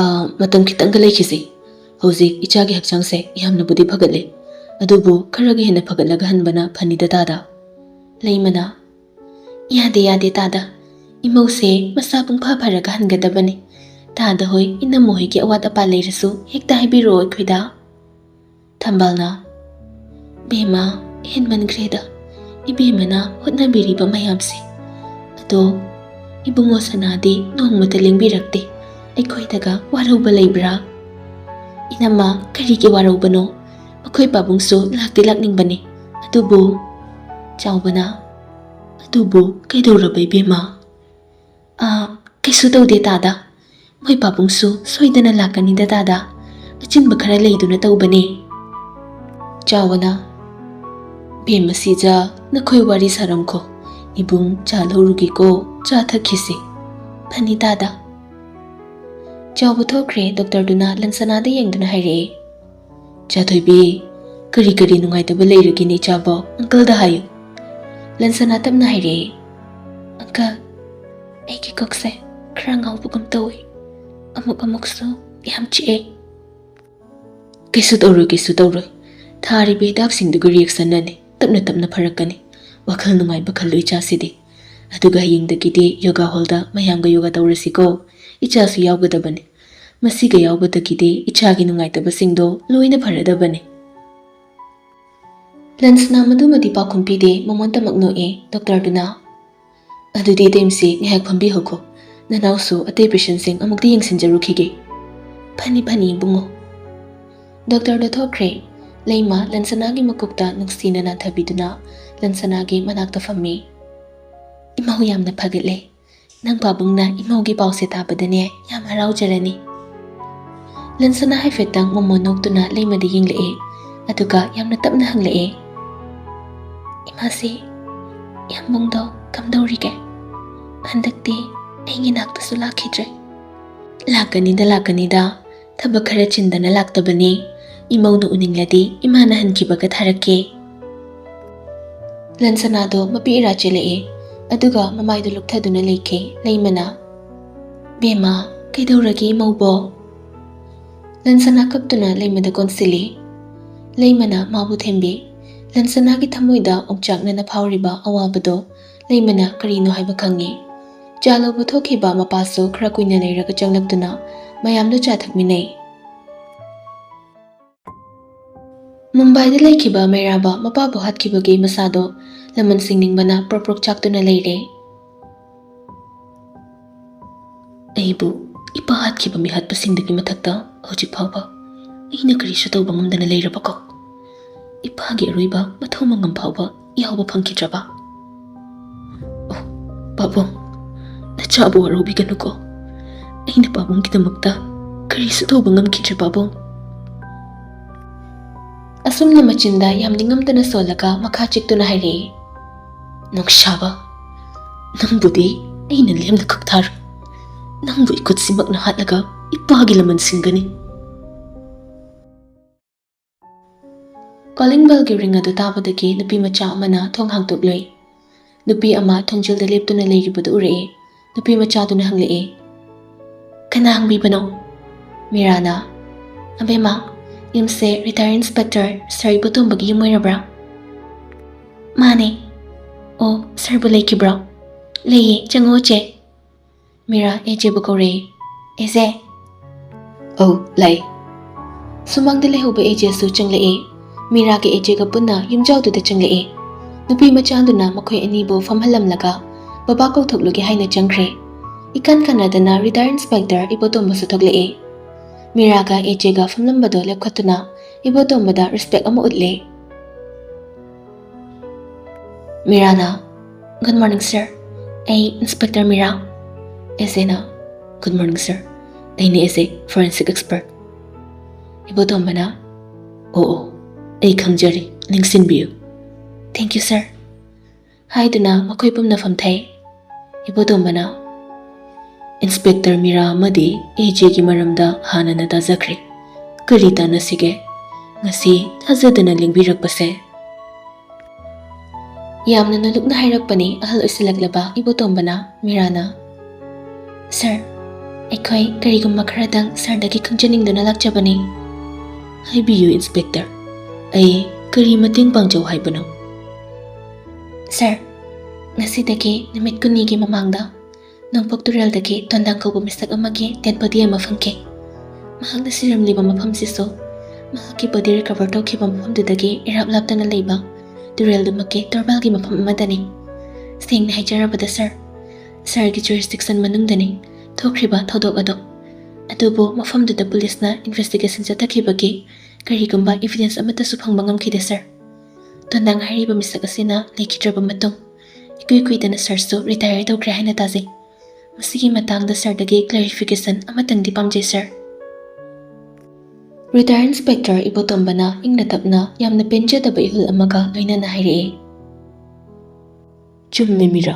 "ꯑꯥ, ꯃꯇꯝ ꯈꯤꯇꯪꯒ ꯂꯩꯈꯤꯁꯤ꯫ ꯍꯧꯖꯤꯛ ꯏꯆꯥꯒꯤ ꯍꯛꯆꯥꯡꯁꯦ ꯌꯥꯝꯅꯕꯨꯗꯤ ꯐꯒꯠꯂꯦ, ꯑꯗꯨꯕꯨ ꯈꯔꯒ ꯍꯦꯟꯅ ꯐꯒꯠꯂꯒ ꯍꯟꯕꯅ ꯐꯅꯤꯗ, ꯇꯥꯗ꯫" ꯂꯩꯃꯅ, "ꯌꯥꯗꯦ, ꯌꯥꯗꯦ, ꯇꯥꯗ꯫ ꯏꯃꯧꯁꯦ ꯃꯁꯥ ꯄꯨꯡꯐꯥ ꯐꯔꯒ ꯍꯟꯒꯗꯕꯅꯤ꯫ ꯇꯥꯗ ꯍꯣꯏ, ꯏꯅꯝꯃ ꯍꯣꯏꯒꯤ ꯑꯋꯥꯠ ꯑꯄꯥ ꯂꯩꯔꯁꯨ ꯍꯦꯛꯇ ꯍꯥꯏꯕꯤꯔꯛꯑꯣ ꯑꯩꯈꯣꯏꯗ꯫" ꯊꯝꯕꯥꯜꯅ, "ꯕꯦꯝꯃ, ꯍꯦꯟꯃꯟꯈ꯭ꯔꯦꯗ꯫ ꯏꯕꯦꯝꯃꯅ ꯍꯣꯠꯅꯕꯤꯔꯤꯕ ꯃꯌꯥꯝꯁꯦ꯫ ꯑꯗꯣ ꯏꯕꯨꯡꯉꯣ ꯁꯅꯥꯗꯤ ꯅꯣꯡꯃꯇ ꯂꯦꯡꯕꯤꯔꯛꯇꯦ꯫ ꯑꯩꯈꯣꯏꯗꯒ ꯋꯥꯔꯧꯕ ꯂꯩꯕ꯭ꯔꯥ?" "ꯏꯅꯝꯃ, ꯀꯔꯤꯒꯤ ꯋꯥꯔꯧꯕꯅꯣ? ꯃꯈꯣꯏ ꯄꯥꯕꯨꯡꯁꯨ ꯂꯥꯛꯇꯤ ꯂꯥꯛꯅꯤꯡꯕꯅꯤ꯫ ꯑꯗꯨꯕꯨ..." ꯆꯥꯎꯕꯅ, "ꯑꯗꯨꯕꯨ ꯀꯩꯗꯧꯔꯕ, ꯏꯕꯦꯝꯃ?" "ꯑꯥ, ꯀꯩꯁꯨ ꯇꯧꯗꯦ, ꯇꯥꯗ꯫ ꯃꯣꯏ ꯄꯥꯕꯨꯡꯁꯨ ꯁꯣꯏꯗꯅ ꯂꯥꯛꯀꯅꯤꯗ, ꯇꯥꯗ꯫ ꯑꯆꯤꯟꯕ ꯈꯔ ꯂꯩꯗꯨꯅ ꯇꯧꯕꯅꯦ꯫" ꯆꯥꯎꯕꯅ, "ꯕꯦꯝꯃ ꯁꯤꯖ, ꯅꯈꯣꯏ ꯋꯥꯔꯤ ꯁꯥꯔꯝꯈꯣ꯫ ꯏꯕꯨꯡ ꯆꯥ ꯂꯧꯔꯨꯒꯦꯀꯣ, ꯆꯥ ꯊꯛꯈꯤꯁꯤ꯫ ꯐꯅꯤ, ꯇꯥꯗ꯫" ꯆꯥꯎꯕ ꯊꯣꯛꯈ꯭ꯔꯦ꯫ doctorꯗꯨꯅ ꯂꯟꯁꯅꯥꯗ ꯌꯦꯡꯗꯨꯅ ꯍꯥꯏꯔꯛꯑꯦ, "ꯆꯥꯊꯣꯏꯕꯤ, ꯀꯔꯤ ꯀꯔꯤ ꯅꯨꯡꯉꯥꯏꯇꯕ ꯂꯩꯔꯒꯦꯅꯦ ꯏꯆꯥꯕꯣ? Uncleꯗ ꯍꯥꯏꯌꯨ꯫" ꯂꯟꯁꯅꯥ ꯇꯞꯅ ꯍꯥꯏꯔꯛꯑꯦ, "Uncle, ꯑꯩꯒꯤ ꯀꯣꯛꯁꯦ ꯈꯔ ꯉꯥꯎꯕꯒꯨꯝ ꯇꯧꯏ꯫ ꯑꯃꯨꯛ ꯑꯃꯨꯛꯁꯨ ꯌꯥꯝ ꯆꯤꯛꯑꯦ꯫" "ꯀꯩꯁꯨ ꯇꯧꯔꯣꯏ, ꯀꯩꯁꯨ ꯇꯧꯔꯣꯏ꯫ ꯊꯥꯔꯤꯕ ꯍꯤꯗꯥꯛꯁꯤꯡꯗꯨꯒꯤ reactionꯅꯅꯤ꯫ ꯇꯞꯅ ꯇꯞꯅ ꯐꯔꯛꯀꯅꯤ꯫ ꯋꯥꯈꯜ ꯅꯨꯡꯉꯥꯏꯕ ꯈꯜꯂꯨ ꯏꯆꯥꯁꯤꯗꯤ꯫ ꯑꯗꯨꯒ ꯍꯌꯦꯡꯗꯒꯤꯗꯤ yoga hallꯗ ꯃꯌꯥꯝꯒ yoga ꯇꯧꯔꯁꯤꯀꯣ꯫ ꯏꯆꯥꯁꯨ ꯌꯥꯎꯒꯗꯕꯅꯤ꯫ ꯃꯁꯤꯒ ꯌꯥꯎꯕꯗꯒꯤꯗꯤ ꯏꯆꯥꯒꯤ ꯅꯨꯡꯉꯥꯏꯇꯕꯁꯤꯡꯗꯣ ꯂꯣꯏꯅ ꯐꯔꯗꯕꯅꯤ꯫" ꯂꯟꯁꯅꯥ ꯃꯗꯨꯃꯗꯤ ꯄꯥꯎꯈꯨꯝ ꯄꯤꯗꯦ, ꯃꯉꯣꯟꯗꯃꯛ ꯅꯣꯛꯑꯦ꯫ doctorꯗꯨꯅ, "ꯑꯗꯨꯗꯤ ꯏꯇꯩꯃꯁꯤ ꯉꯥꯏꯍꯥꯛ ꯐꯝꯕꯤꯍꯧꯈꯣ꯫ ꯅꯅꯥꯎꯁꯨ ꯑꯇꯩ ꯄꯦꯁꯦꯟꯁꯤꯡ ꯑꯃꯨꯛꯇ ꯌꯦꯡꯁꯤꯟꯖꯔꯨꯈꯤꯒꯦ꯫ "ꯐꯅꯤ, ꯐꯅꯤ, ꯏꯕꯨꯡꯉꯣ꯫" ꯗꯣꯛꯇꯔꯗꯣ ꯊꯣꯛꯈ꯭ꯔꯦ꯫ ꯂꯩꯃ ꯂꯟꯁꯅꯥꯒꯤ ꯃꯀꯣꯛꯇ ꯅꯨꯡꯁꯤꯅ ꯅꯥꯟꯊꯕꯤꯗꯨꯅ ꯂꯟꯁꯅꯥꯒꯤ ꯃꯅꯥꯛꯇ ꯐꯝꯃꯤ꯫ "ꯏꯃꯧ ꯌꯥꯝꯅ ꯐꯒꯠꯂꯦ꯫ ꯅꯪ ꯄꯥꯕꯨꯡꯅ ꯏꯃꯧꯒꯤ ꯄꯥꯎꯁꯦ ꯇꯥꯕꯗꯅꯦ ꯌꯥꯝ ꯍꯔꯥꯎꯖꯔꯅꯤ꯫" ꯂꯟꯁꯅꯥ ꯍꯥꯏꯐꯦꯠꯇꯪ ꯃꯣꯃꯣꯟ ꯅꯣꯛꯇꯨꯅ ꯂꯩꯃꯗ ꯌꯦꯡꯂꯛꯑꯦ꯫ ꯑꯗꯨꯒ ꯌꯥꯝꯅ ꯇꯞꯅ ꯍꯪꯂꯛꯑꯦ, "ꯏꯃꯥꯁꯤ, ꯌꯥꯝꯕꯨꯡꯗꯣ ꯀꯝꯗꯧꯔꯤꯒꯦ? ꯍꯟꯗꯛꯇꯤ ꯑꯩꯒꯤ ꯅꯥꯛꯇꯁꯨ ꯂꯥꯛꯈꯤꯗ꯭ꯔꯦ꯫" "ꯂꯥꯛꯀꯅꯤꯗ, ꯂꯥꯛꯀꯅꯤꯗ꯫ ꯊꯕꯛ ꯈꯔ ꯆꯤꯟꯗꯅ ꯂꯥꯛꯇꯕꯅꯤ꯫ ꯏꯃꯧꯅ ꯎꯅꯤꯡꯂꯗꯤ ꯏꯃꯥꯅ ꯍꯟꯈꯤꯕꯒ ꯊꯥꯔꯛꯀꯦ꯫" ꯂꯟꯁꯅꯥꯗꯣ ꯃꯄꯤ ꯏꯔꯥ ꯆꯦꯜꯂꯛꯑꯦ꯫ ꯑꯗꯨꯒ ꯃꯃꯥꯏꯗꯨ ꯂꯨꯞꯊꯗꯨꯅ ꯂꯩꯈꯤ꯫ ꯂꯩꯃꯅ, "ꯕꯦꯝꯃ, ꯀꯩꯗꯧꯔꯒꯦ ꯏꯃꯧꯕꯣ?" ꯂꯟꯁꯅꯥ ꯀꯞꯇꯨꯅ ꯂꯩꯃꯗ ꯀꯣꯟꯁꯤꯜꯂꯤ꯫ ꯂꯩꯃꯅ ꯃꯥꯕꯨ ꯊꯦꯝꯕꯤ꯫ ꯂꯟꯁꯅꯥꯒꯤ ꯊꯃꯣꯏꯗ ꯑꯣꯝꯆꯥꯛꯅꯅ ꯐꯥꯎꯔꯤꯕ ꯑꯋꯥꯕꯗꯣ ꯂꯩꯃꯅ ꯀꯔꯤꯅꯣ ꯍꯥꯏꯕ ꯈꯪꯉꯤ꯫ ꯆꯥ ꯂꯧꯕ ꯊꯣꯛꯈꯤꯕ ꯃꯄꯥꯁꯨ ꯈꯔ ꯀꯨꯏꯅ ꯂꯩꯔꯒ ꯆꯪꯂꯛꯇꯨꯅ ꯃꯌꯥꯝꯗꯨ ꯆꯥ ꯊꯛꯃꯤꯟꯅꯩ꯫ ꯃꯨꯝꯕꯥꯏꯗ ꯂꯩꯈꯤꯕ ꯃꯩꯔꯥꯕ ꯃꯄꯥꯕꯨ ꯍꯥꯠꯈꯤꯕꯒꯤ ꯃꯁꯥꯗꯣ ꯂꯃꯟ ꯁꯤꯡꯅꯤꯡꯕꯅ ꯄ꯭ꯔꯣꯛ ꯄ꯭ꯔꯣꯛ ꯆꯥꯛꯇꯨꯅ ꯂꯩꯔꯦ꯫ "ꯑꯩꯕꯨ ꯏꯄꯥ ꯍꯥꯠꯈꯤꯕ ꯃꯤꯍꯥꯠꯄꯁꯤꯡꯗꯨꯒꯤ ꯃꯊꯛꯇ ꯍꯧꯖꯤꯛ ꯐꯥꯎꯕ ꯑꯩꯅ ꯀꯔꯤꯁꯨ ꯇꯧꯕ ꯉꯝꯗꯅ ꯂꯩꯔꯕꯀꯣ? ꯏꯄꯥꯒꯤ ꯑꯔꯣꯏꯕ ꯃꯊꯧ ꯃꯉꯝ ꯐꯥꯎꯕ ꯌꯥꯎꯕ ꯐꯪꯈꯤꯗ꯭ꯔꯕ? ꯑꯣ, ꯄꯥꯕꯨꯡ, ꯅꯆꯥꯕꯨ ꯋꯥꯔꯧꯕꯤꯒꯅꯨꯀꯣ꯫ ꯑꯩꯅ ꯄꯥꯕꯨꯡꯒꯤꯗꯃꯛꯇ ꯀꯔꯤꯁꯨ ꯇꯧꯕ ꯉꯝꯈꯤꯗ꯭ꯔꯦ, ꯄꯥꯕꯨꯡ꯫" ꯑꯁꯨꯝꯅ ꯃꯆꯤꯟꯗ ꯌꯥꯝ ꯅꯤꯡꯉꯝꯗꯅ ꯁꯣꯜꯂꯒ ꯃꯈꯥ ꯆꯤꯛꯇꯨꯅ ꯍꯥꯏꯔꯛꯏ, "ꯅꯨꯡꯁꯥꯕ, ꯅꯪꯕꯨꯗꯤ ꯑꯩꯅ ꯂꯦꯝꯅ ꯀꯛꯊꯥꯔꯣꯏ꯫ ꯅꯪꯕꯨ ꯏꯈꯨꯠꯁꯤꯃꯛꯅ ꯍꯥꯠꯂꯒ ꯏꯄꯥꯒꯤ ꯂꯃꯟ ꯁꯤꯡꯒꯅꯤ꯫" ꯀꯣꯂꯤꯡ ꯕꯦꯜꯒꯤ ꯔꯤꯡ ꯑꯗꯨ ꯇꯥꯕꯗꯒꯤ ꯅꯨꯄꯤ ꯃꯆꯥ ꯑꯃꯅ ꯊꯣꯡ ꯍꯥꯡꯗꯣꯛꯂꯨꯏ꯫ ꯅꯨꯄꯤ ꯑꯃ ꯊꯣꯡꯖꯤꯜꯗ ꯂꯦꯞꯇꯨꯅ ꯂꯩꯔꯤꯕꯗꯨ ꯎꯔꯛꯏ꯫ ꯅꯨꯄꯤ ꯃꯆꯥꯗꯨꯅ ꯍꯪꯂꯛꯏ, "ꯀꯅꯥ ꯍꯪꯕꯤꯕꯅꯣ?" ꯃꯤꯔꯥꯅ, "ꯑꯕꯦꯝꯃ, ꯌꯨꯝꯁꯦ ꯔꯤꯇꯥꯌꯔ ꯏꯟꯁꯄꯦꯛꯇꯔ ꯁꯔ ꯏꯕꯣꯇꯣꯝꯕꯒꯤ ꯌꯨꯝ ꯑꯣꯏꯔꯕ꯭ꯔꯥ?" "ꯃꯥꯅꯦ꯫" "ꯑꯣ, ꯁꯔꯕꯨ ꯂꯩꯈꯤꯕ꯭ꯔꯣ?" "ꯂꯩꯌꯦ, ꯆꯪꯉꯛꯑꯣ ꯆꯦ꯫" ꯃꯤꯔꯥ ꯑꯦꯖꯦꯕꯨ ꯀꯧꯔꯛꯏ꯫ "ꯑꯦꯖꯦ꯫" "ꯑꯧ, ꯂꯥꯛꯏ꯫" ꯁꯨꯃꯥꯡꯗ ꯂꯩꯍꯧꯕ ꯑꯦꯖꯦꯁꯨ ꯆꯪꯂꯛꯏ꯫ ꯃꯤꯔꯥꯒ ꯑꯦꯖꯦꯒ ꯄꯨꯟꯅ ꯌꯨꯝꯖꯥꯎꯗꯨꯗ ꯆꯪꯂꯛꯏ꯫ ꯅꯨꯄꯤ ꯃꯆꯥꯗꯨꯅ ꯃꯈꯣꯏ ꯑꯅꯤꯕꯨ ꯐꯝꯍꯜꯂꯝꯂꯒ ꯕꯕꯥ ꯀꯧꯊꯣꯛꯂꯨꯒꯦ ꯍꯥꯏꯅ ꯆꯪꯈ꯭ꯔꯦ꯫ ꯏꯀꯟ ꯀꯟꯅꯗꯅ ꯔꯤꯇꯥꯌꯔ ꯏꯟꯁꯄꯦꯛꯇꯔ ꯏꯕꯣꯇꯣꯝꯕꯁꯨ ꯊꯣꯛꯂꯛꯏ꯫ ꯃꯤꯔꯥꯒ ꯑꯦꯖꯦꯒ ꯐꯝꯂꯝꯕꯗꯣ ꯂꯦꯞꯈꯠꯇꯨꯅ ꯏꯕꯣꯇꯣꯝꯕꯗ ꯔꯦꯁꯄꯦꯛ ꯑꯃ ꯎꯠꯂꯤ꯫ ꯃꯤꯔꯥꯅ, "Good morning, sir. ꯑꯩ ꯏꯟꯁꯄꯦꯛꯇꯔ ꯃꯤꯔꯥ." ꯑꯦꯖꯦꯅ, "Good morning, sir. ꯑꯩꯅ ꯑꯦꯖꯦ, ꯐꯣꯔꯦꯟꯁꯤꯛ ꯑꯦꯛꯁꯄꯔꯠ꯫" ꯏꯕꯣꯇꯣꯝꯕꯅ, "ꯑꯣ, ꯑꯣ, ꯑꯩ ꯈꯪꯖꯔꯦ, ꯅꯤꯡꯁꯤꯡꯕꯤꯌꯨ꯫ Thank you, sir," ꯍꯥꯏꯗꯨꯅ ꯃꯈꯣꯏ ꯄꯨꯝꯅ ꯐꯝꯊꯩ꯫ ꯏꯕꯣꯇꯣꯝꯕꯅ, "ꯏꯟꯁꯄꯦꯛꯇꯔ ꯃꯤꯔꯥ ꯑꯃꯗꯤ ꯑꯦꯖꯦꯒꯤ ꯃꯔꯝꯗ ꯍꯥꯟꯅꯅ ꯇꯥꯖꯈ꯭ꯔꯦ꯫ ꯀꯔꯤ ꯇꯥꯟꯅꯁꯤꯒꯦ? ꯉꯁꯤ ꯊꯥꯖꯗꯅ ꯂꯦꯡꯕꯤꯔꯛꯄꯁꯦ?" ꯌꯥꯝꯅ ꯅꯣꯂꯨꯛꯅ ꯍꯥꯏꯔꯛꯄꯅꯤ ꯑꯍꯜ ꯑꯣꯏꯁꯤꯜꯂꯛꯂꯕ ꯏꯕꯣꯇꯣꯝꯕꯅ꯫ ꯃꯤꯔꯥꯅ, "ꯁꯥꯔ, ꯑꯩꯈꯣꯏ ꯀꯔꯤꯒꯨꯝꯕ ꯈꯔꯗꯪ ꯁꯥꯔꯗꯒꯤ ꯈꯪꯖꯅꯤꯡꯗꯨꯅ ꯂꯥꯛꯆꯕꯅꯤ꯫" "ꯍꯥꯏꯕꯤꯌꯨ ꯏꯟꯁꯄꯦꯛꯇꯔ, ꯑꯩ ꯀꯔꯤ ꯃꯇꯦꯡ ꯄꯥꯡꯖꯧ ꯍꯥꯏꯕꯅꯣ?" "ꯁꯥꯔ, ꯉꯁꯤꯗꯒꯤ ꯅꯨꯃꯤꯠ ꯀꯨꯟꯅꯤꯒꯤ ꯃꯃꯥꯡꯗ ꯅꯣꯡꯄꯣꯛ ꯇꯨꯔꯦꯜꯗꯒꯤ ꯇꯣꯟꯗꯥꯡ ꯀꯧꯕ ꯃꯤꯁꯛ ꯑꯃꯒꯤ ꯗꯦꯗ ꯕꯣꯗꯤ ꯑꯃ ꯐꯪꯈꯤ꯫ ꯃꯍꯥꯛꯅ ꯁꯤꯔꯝꯂꯤꯕ ꯃꯐꯝꯁꯤꯁꯨ ꯃꯍꯥꯛꯀꯤ ꯕꯣꯗꯤ ꯔꯤꯀꯚꯔ ꯇꯧꯈꯤꯕ ꯃꯐꯝꯗꯨꯗꯒꯤ ꯏꯔꯥꯞ ꯂꯥꯞꯇꯅ ꯂꯩꯕ ꯇꯨꯔꯦꯜꯗꯨꯃꯛꯀꯤ ꯇꯣꯔꯕꯥꯜꯒꯤ ꯃꯐꯝ ꯑꯃꯗꯅꯤ꯫ ꯁꯦꯡꯅ ꯍꯥꯏꯖꯔꯕꯗ ꯁꯥꯔ, ꯁꯥꯔꯒꯤ ꯖꯨꯔꯤꯁꯗꯤꯛꯁꯟ ꯃꯅꯨꯡꯗꯅꯤ ꯊꯣꯛꯈ꯭ꯔꯤꯕ ꯊꯧꯗꯣꯛ ꯑꯗꯣ꯫ ꯑꯗꯨꯕꯨ ꯃꯐꯝꯗꯨꯗ ꯄꯨꯂꯤꯁꯅ ꯏꯟꯚꯦꯁꯇꯤꯒꯦꯁꯟ ꯆꯠꯊꯈꯤꯕꯒꯤ ꯀꯔꯤꯒꯨꯝꯕ ꯏꯚꯤꯗꯦꯟꯁ ꯑꯃꯠꯇꯁꯨ ꯐꯪꯕ ꯉꯝꯈꯤꯗꯦ ꯁꯥꯔ꯫ ꯇꯣꯟꯗꯥꯡ ꯍꯥꯏꯔꯤꯕ ꯃꯤꯁꯛ ꯑꯁꯤꯅ ꯂꯩꯈꯤꯗ꯭ꯔꯕ ꯃꯇꯨꯡ ꯏꯀꯨꯏ ꯀꯨꯏꯗꯅ ꯁꯥꯔꯁꯨ ꯔꯤꯇꯥꯌꯔ ꯇꯧꯈ꯭ꯔꯦ ꯍꯥꯏꯅ ꯇꯥꯖꯩ꯫ ꯃꯁꯤꯒꯤ ꯃꯇꯥꯡꯗ ꯁꯥꯔꯗꯒꯤ ꯀ꯭ꯂꯦꯔꯤꯐꯤꯀꯦꯁꯟ ꯑꯃꯇꯪꯗꯤ ꯄꯥꯝꯖꯩ ꯁꯥꯔ꯫" ꯔꯤꯇꯥꯌꯔ ꯏꯟꯁꯄꯦꯛꯇꯔ ꯏꯕꯣꯇꯣꯝꯕꯅ ꯏꯪꯅ ꯇꯞꯅ ꯌꯥꯝꯅ ꯄꯦꯟꯖꯗꯕ ꯏꯍꯨꯜ ꯑꯃꯒ ꯂꯣꯏꯅꯅ ꯍꯥꯏꯔꯛꯏ꯫ "ꯆꯨꯝꯃꯤ ꯃꯤꯔꯥ,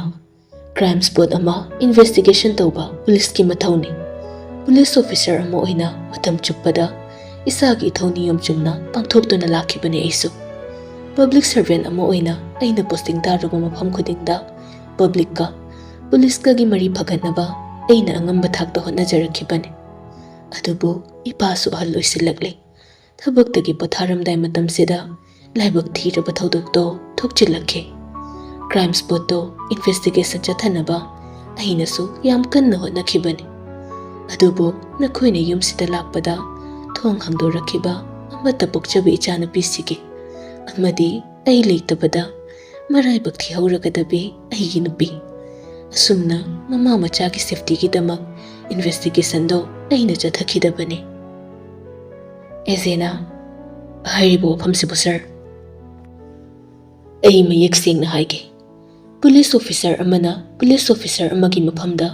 ꯀ꯭ꯔꯥꯏꯝ ꯁ꯭ꯄꯣꯠ ꯑꯃ ꯏꯟꯚꯦꯁꯇꯤꯒꯦꯁꯟ ꯇꯧꯕ ꯄꯨꯂꯤꯁꯀꯤ ꯃꯊꯧꯅꯤ꯫ ꯄꯨꯂꯤꯁ ꯑꯣꯐꯤꯁꯔ ꯑꯃ ꯑꯣꯏꯅ ꯃꯇꯝ ꯆꯨꯞꯄꯗ ꯏꯁꯥꯒꯤ ꯏꯊꯧ ꯅꯤꯌꯣꯝ ꯆꯨꯝꯅ ꯄꯥꯡꯊꯣꯛꯇꯨꯅ ꯂꯥꯛꯈꯤꯕꯅꯤ ꯑꯩꯁꯨ꯫ ꯄꯕ꯭ꯂꯤꯛ ꯁꯔꯚꯦꯟ ꯑꯃ ꯑꯣꯏꯅ ꯑꯩꯅ ꯄꯣꯁꯇꯤꯡ ꯇꯥꯔꯨꯕ ꯃꯐꯝ ꯈꯨꯗꯤꯡꯗ ꯄꯕ꯭ꯂꯤꯛꯀ ꯄꯨꯂꯤꯁꯀꯒꯤ ꯃꯔꯤ ꯐꯒꯠꯅꯕ ꯑꯩꯅ ꯑꯉꯝꯕ ꯊꯥꯛꯇ ꯍꯣꯠꯅꯖꯔꯛꯈꯤꯕꯅꯤ꯫ ꯑꯗꯨꯕꯨ ꯏꯄꯥꯁꯨ ꯑꯍꯜ ꯑꯣꯏꯁꯤꯜꯂꯛꯂꯦ꯫ ꯊꯕꯛꯇꯒꯤ ꯄꯣꯊꯥꯔꯝꯗꯥꯏ ꯃꯇꯝꯁꯤꯗ ꯂꯥꯏꯕꯛ ꯊꯤꯔꯕ ꯊꯧꯗꯣꯛꯇꯣ ꯊꯣꯛꯆꯤꯜꯂꯛꯈꯤ꯫ ꯀ꯭ꯔꯥꯏꯝ ꯁ꯭ꯄꯣꯠꯇꯣ ꯏꯟꯚꯦꯁꯇꯤꯒꯦꯁꯟ ꯆꯠꯊꯅꯕ ꯑꯩꯅꯁꯨ ꯌꯥꯝ ꯀꯟꯅ ꯍꯣꯠꯅꯈꯤꯕꯅꯤ꯫ ꯑꯗꯨꯕꯨ ꯅꯈꯣꯏꯅ ꯌꯨꯝꯁꯤꯗ ꯂꯥꯛꯄꯗ ꯊꯣꯡ ꯍꯥꯡꯗꯣꯔꯛꯈꯤꯕ ꯑꯃꯠꯇ ꯄꯣꯛꯆꯕ ꯏꯆꯥꯅꯨꯄꯤꯁꯤꯒꯤ ꯑꯃꯗꯤ ꯑꯩ ꯂꯩꯇꯕꯗ ꯃꯔꯥꯏꯕꯛ ꯊꯤꯍꯧꯔꯒꯗꯕꯤ ꯑꯩꯒꯤ ꯅꯨꯄꯤ, ꯑꯁꯨꯝꯅ ꯃꯃꯥ ꯃꯆꯥꯒꯤ ꯁꯦꯐꯇꯤꯒꯤꯗꯃꯛ ꯏꯟꯚꯦꯁꯇꯤꯒꯦꯁꯟꯗꯣ ꯑꯩꯅ ꯆꯠꯊꯈꯤꯗꯕꯅꯤ꯫ ꯑꯦꯖꯦꯅ ꯍꯥꯏꯔꯤꯕ ꯋꯥꯐꯝꯁꯤꯕꯨ, ꯁꯥꯔ? ꯑꯩ ꯃꯌꯦꯛ ꯁꯦꯡꯅ ꯍꯥꯏꯒꯦ, ꯄꯨꯂꯤꯁ ꯑꯣꯐꯤꯁꯥꯔ ꯑꯃꯅ ꯄꯨꯂꯤꯁ ꯑꯣꯐꯤꯁꯥꯔ ꯑꯃꯒꯤ ꯃꯐꯝꯗ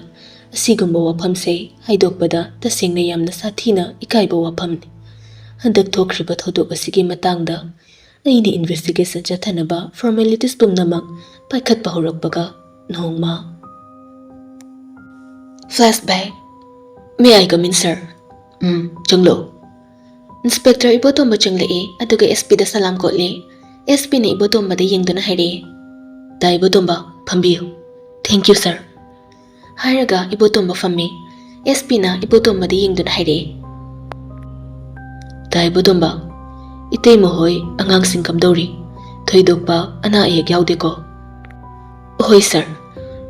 ꯑꯁꯤꯒꯨꯝꯕ ꯋꯥꯐꯝꯁꯦ ꯍꯥꯏꯗꯣꯛꯄꯗ ꯇꯁꯦꯡꯅ ꯌꯥꯝꯅ ꯁꯥꯊꯤꯅ ꯏꯀꯥꯏꯕ ꯋꯥꯐꯝꯅꯤ꯫ ꯍꯟꯗꯛ ꯊꯣꯛꯈ꯭ꯔꯤꯕ ꯊꯧꯗꯣꯛ ꯑꯁꯤꯒꯤ ꯃꯇꯥꯡꯗ ꯑꯩꯅ ꯏꯟꯚꯦꯁꯇꯤꯒꯦꯁꯟ ꯆꯠꯊꯅꯕ ꯐꯣꯔꯃꯦꯂꯤꯇꯤꯁ ꯄꯨꯝꯅꯃꯛ ꯄꯥꯏꯈꯠꯄ ꯍꯧꯔꯛꯄꯒ ꯅꯣꯡꯃ꯫ Flashback. May I come in, sir? ꯎꯝ, ꯆꯪꯂꯣ꯫ ꯏꯟꯁꯄꯦꯛꯇꯔ ꯏꯕꯣꯇꯣꯝꯕ ꯆꯪꯂꯛꯏ, ꯑꯗꯨꯒ ꯑꯦꯁ ꯄꯤꯗ ꯁꯂꯥꯝ ꯀꯣꯠꯂꯤ꯫ ꯑꯦꯁ ꯄꯤꯅ ꯏꯕꯣꯇꯣꯝꯕꯗ ꯌꯦꯡꯗꯨꯅ ꯍꯥꯏꯔꯛꯏ, "ꯇꯥ ꯏꯕꯣꯇꯣꯝꯕ, ꯐꯝꯕꯤꯌꯨ꯫ Thank you, sir." ꯍꯥꯏꯔꯒ ꯏꯕꯣꯇꯣꯝꯕ ꯐꯝꯃꯤ꯫ ꯑꯦꯁ ꯄꯤꯅ ꯏꯕꯣꯇꯣꯝꯕꯗ ꯌꯦꯡꯗꯨꯅ ꯍꯥꯏꯔꯛꯏ, "ꯇꯥ ꯏꯕꯣꯇꯣꯝꯕ, ꯏꯇꯩꯃ ꯍꯣꯏ ꯑꯉꯥꯡꯁꯤꯡ ꯀꯝꯗꯧꯔꯤ? ꯊꯣꯏꯗꯣꯛꯄ ꯑꯅꯥ ꯑꯌꯦꯛ ꯌꯥꯎꯗꯦꯀꯣ?" "ꯍꯣꯏ, ꯁꯥꯔ꯫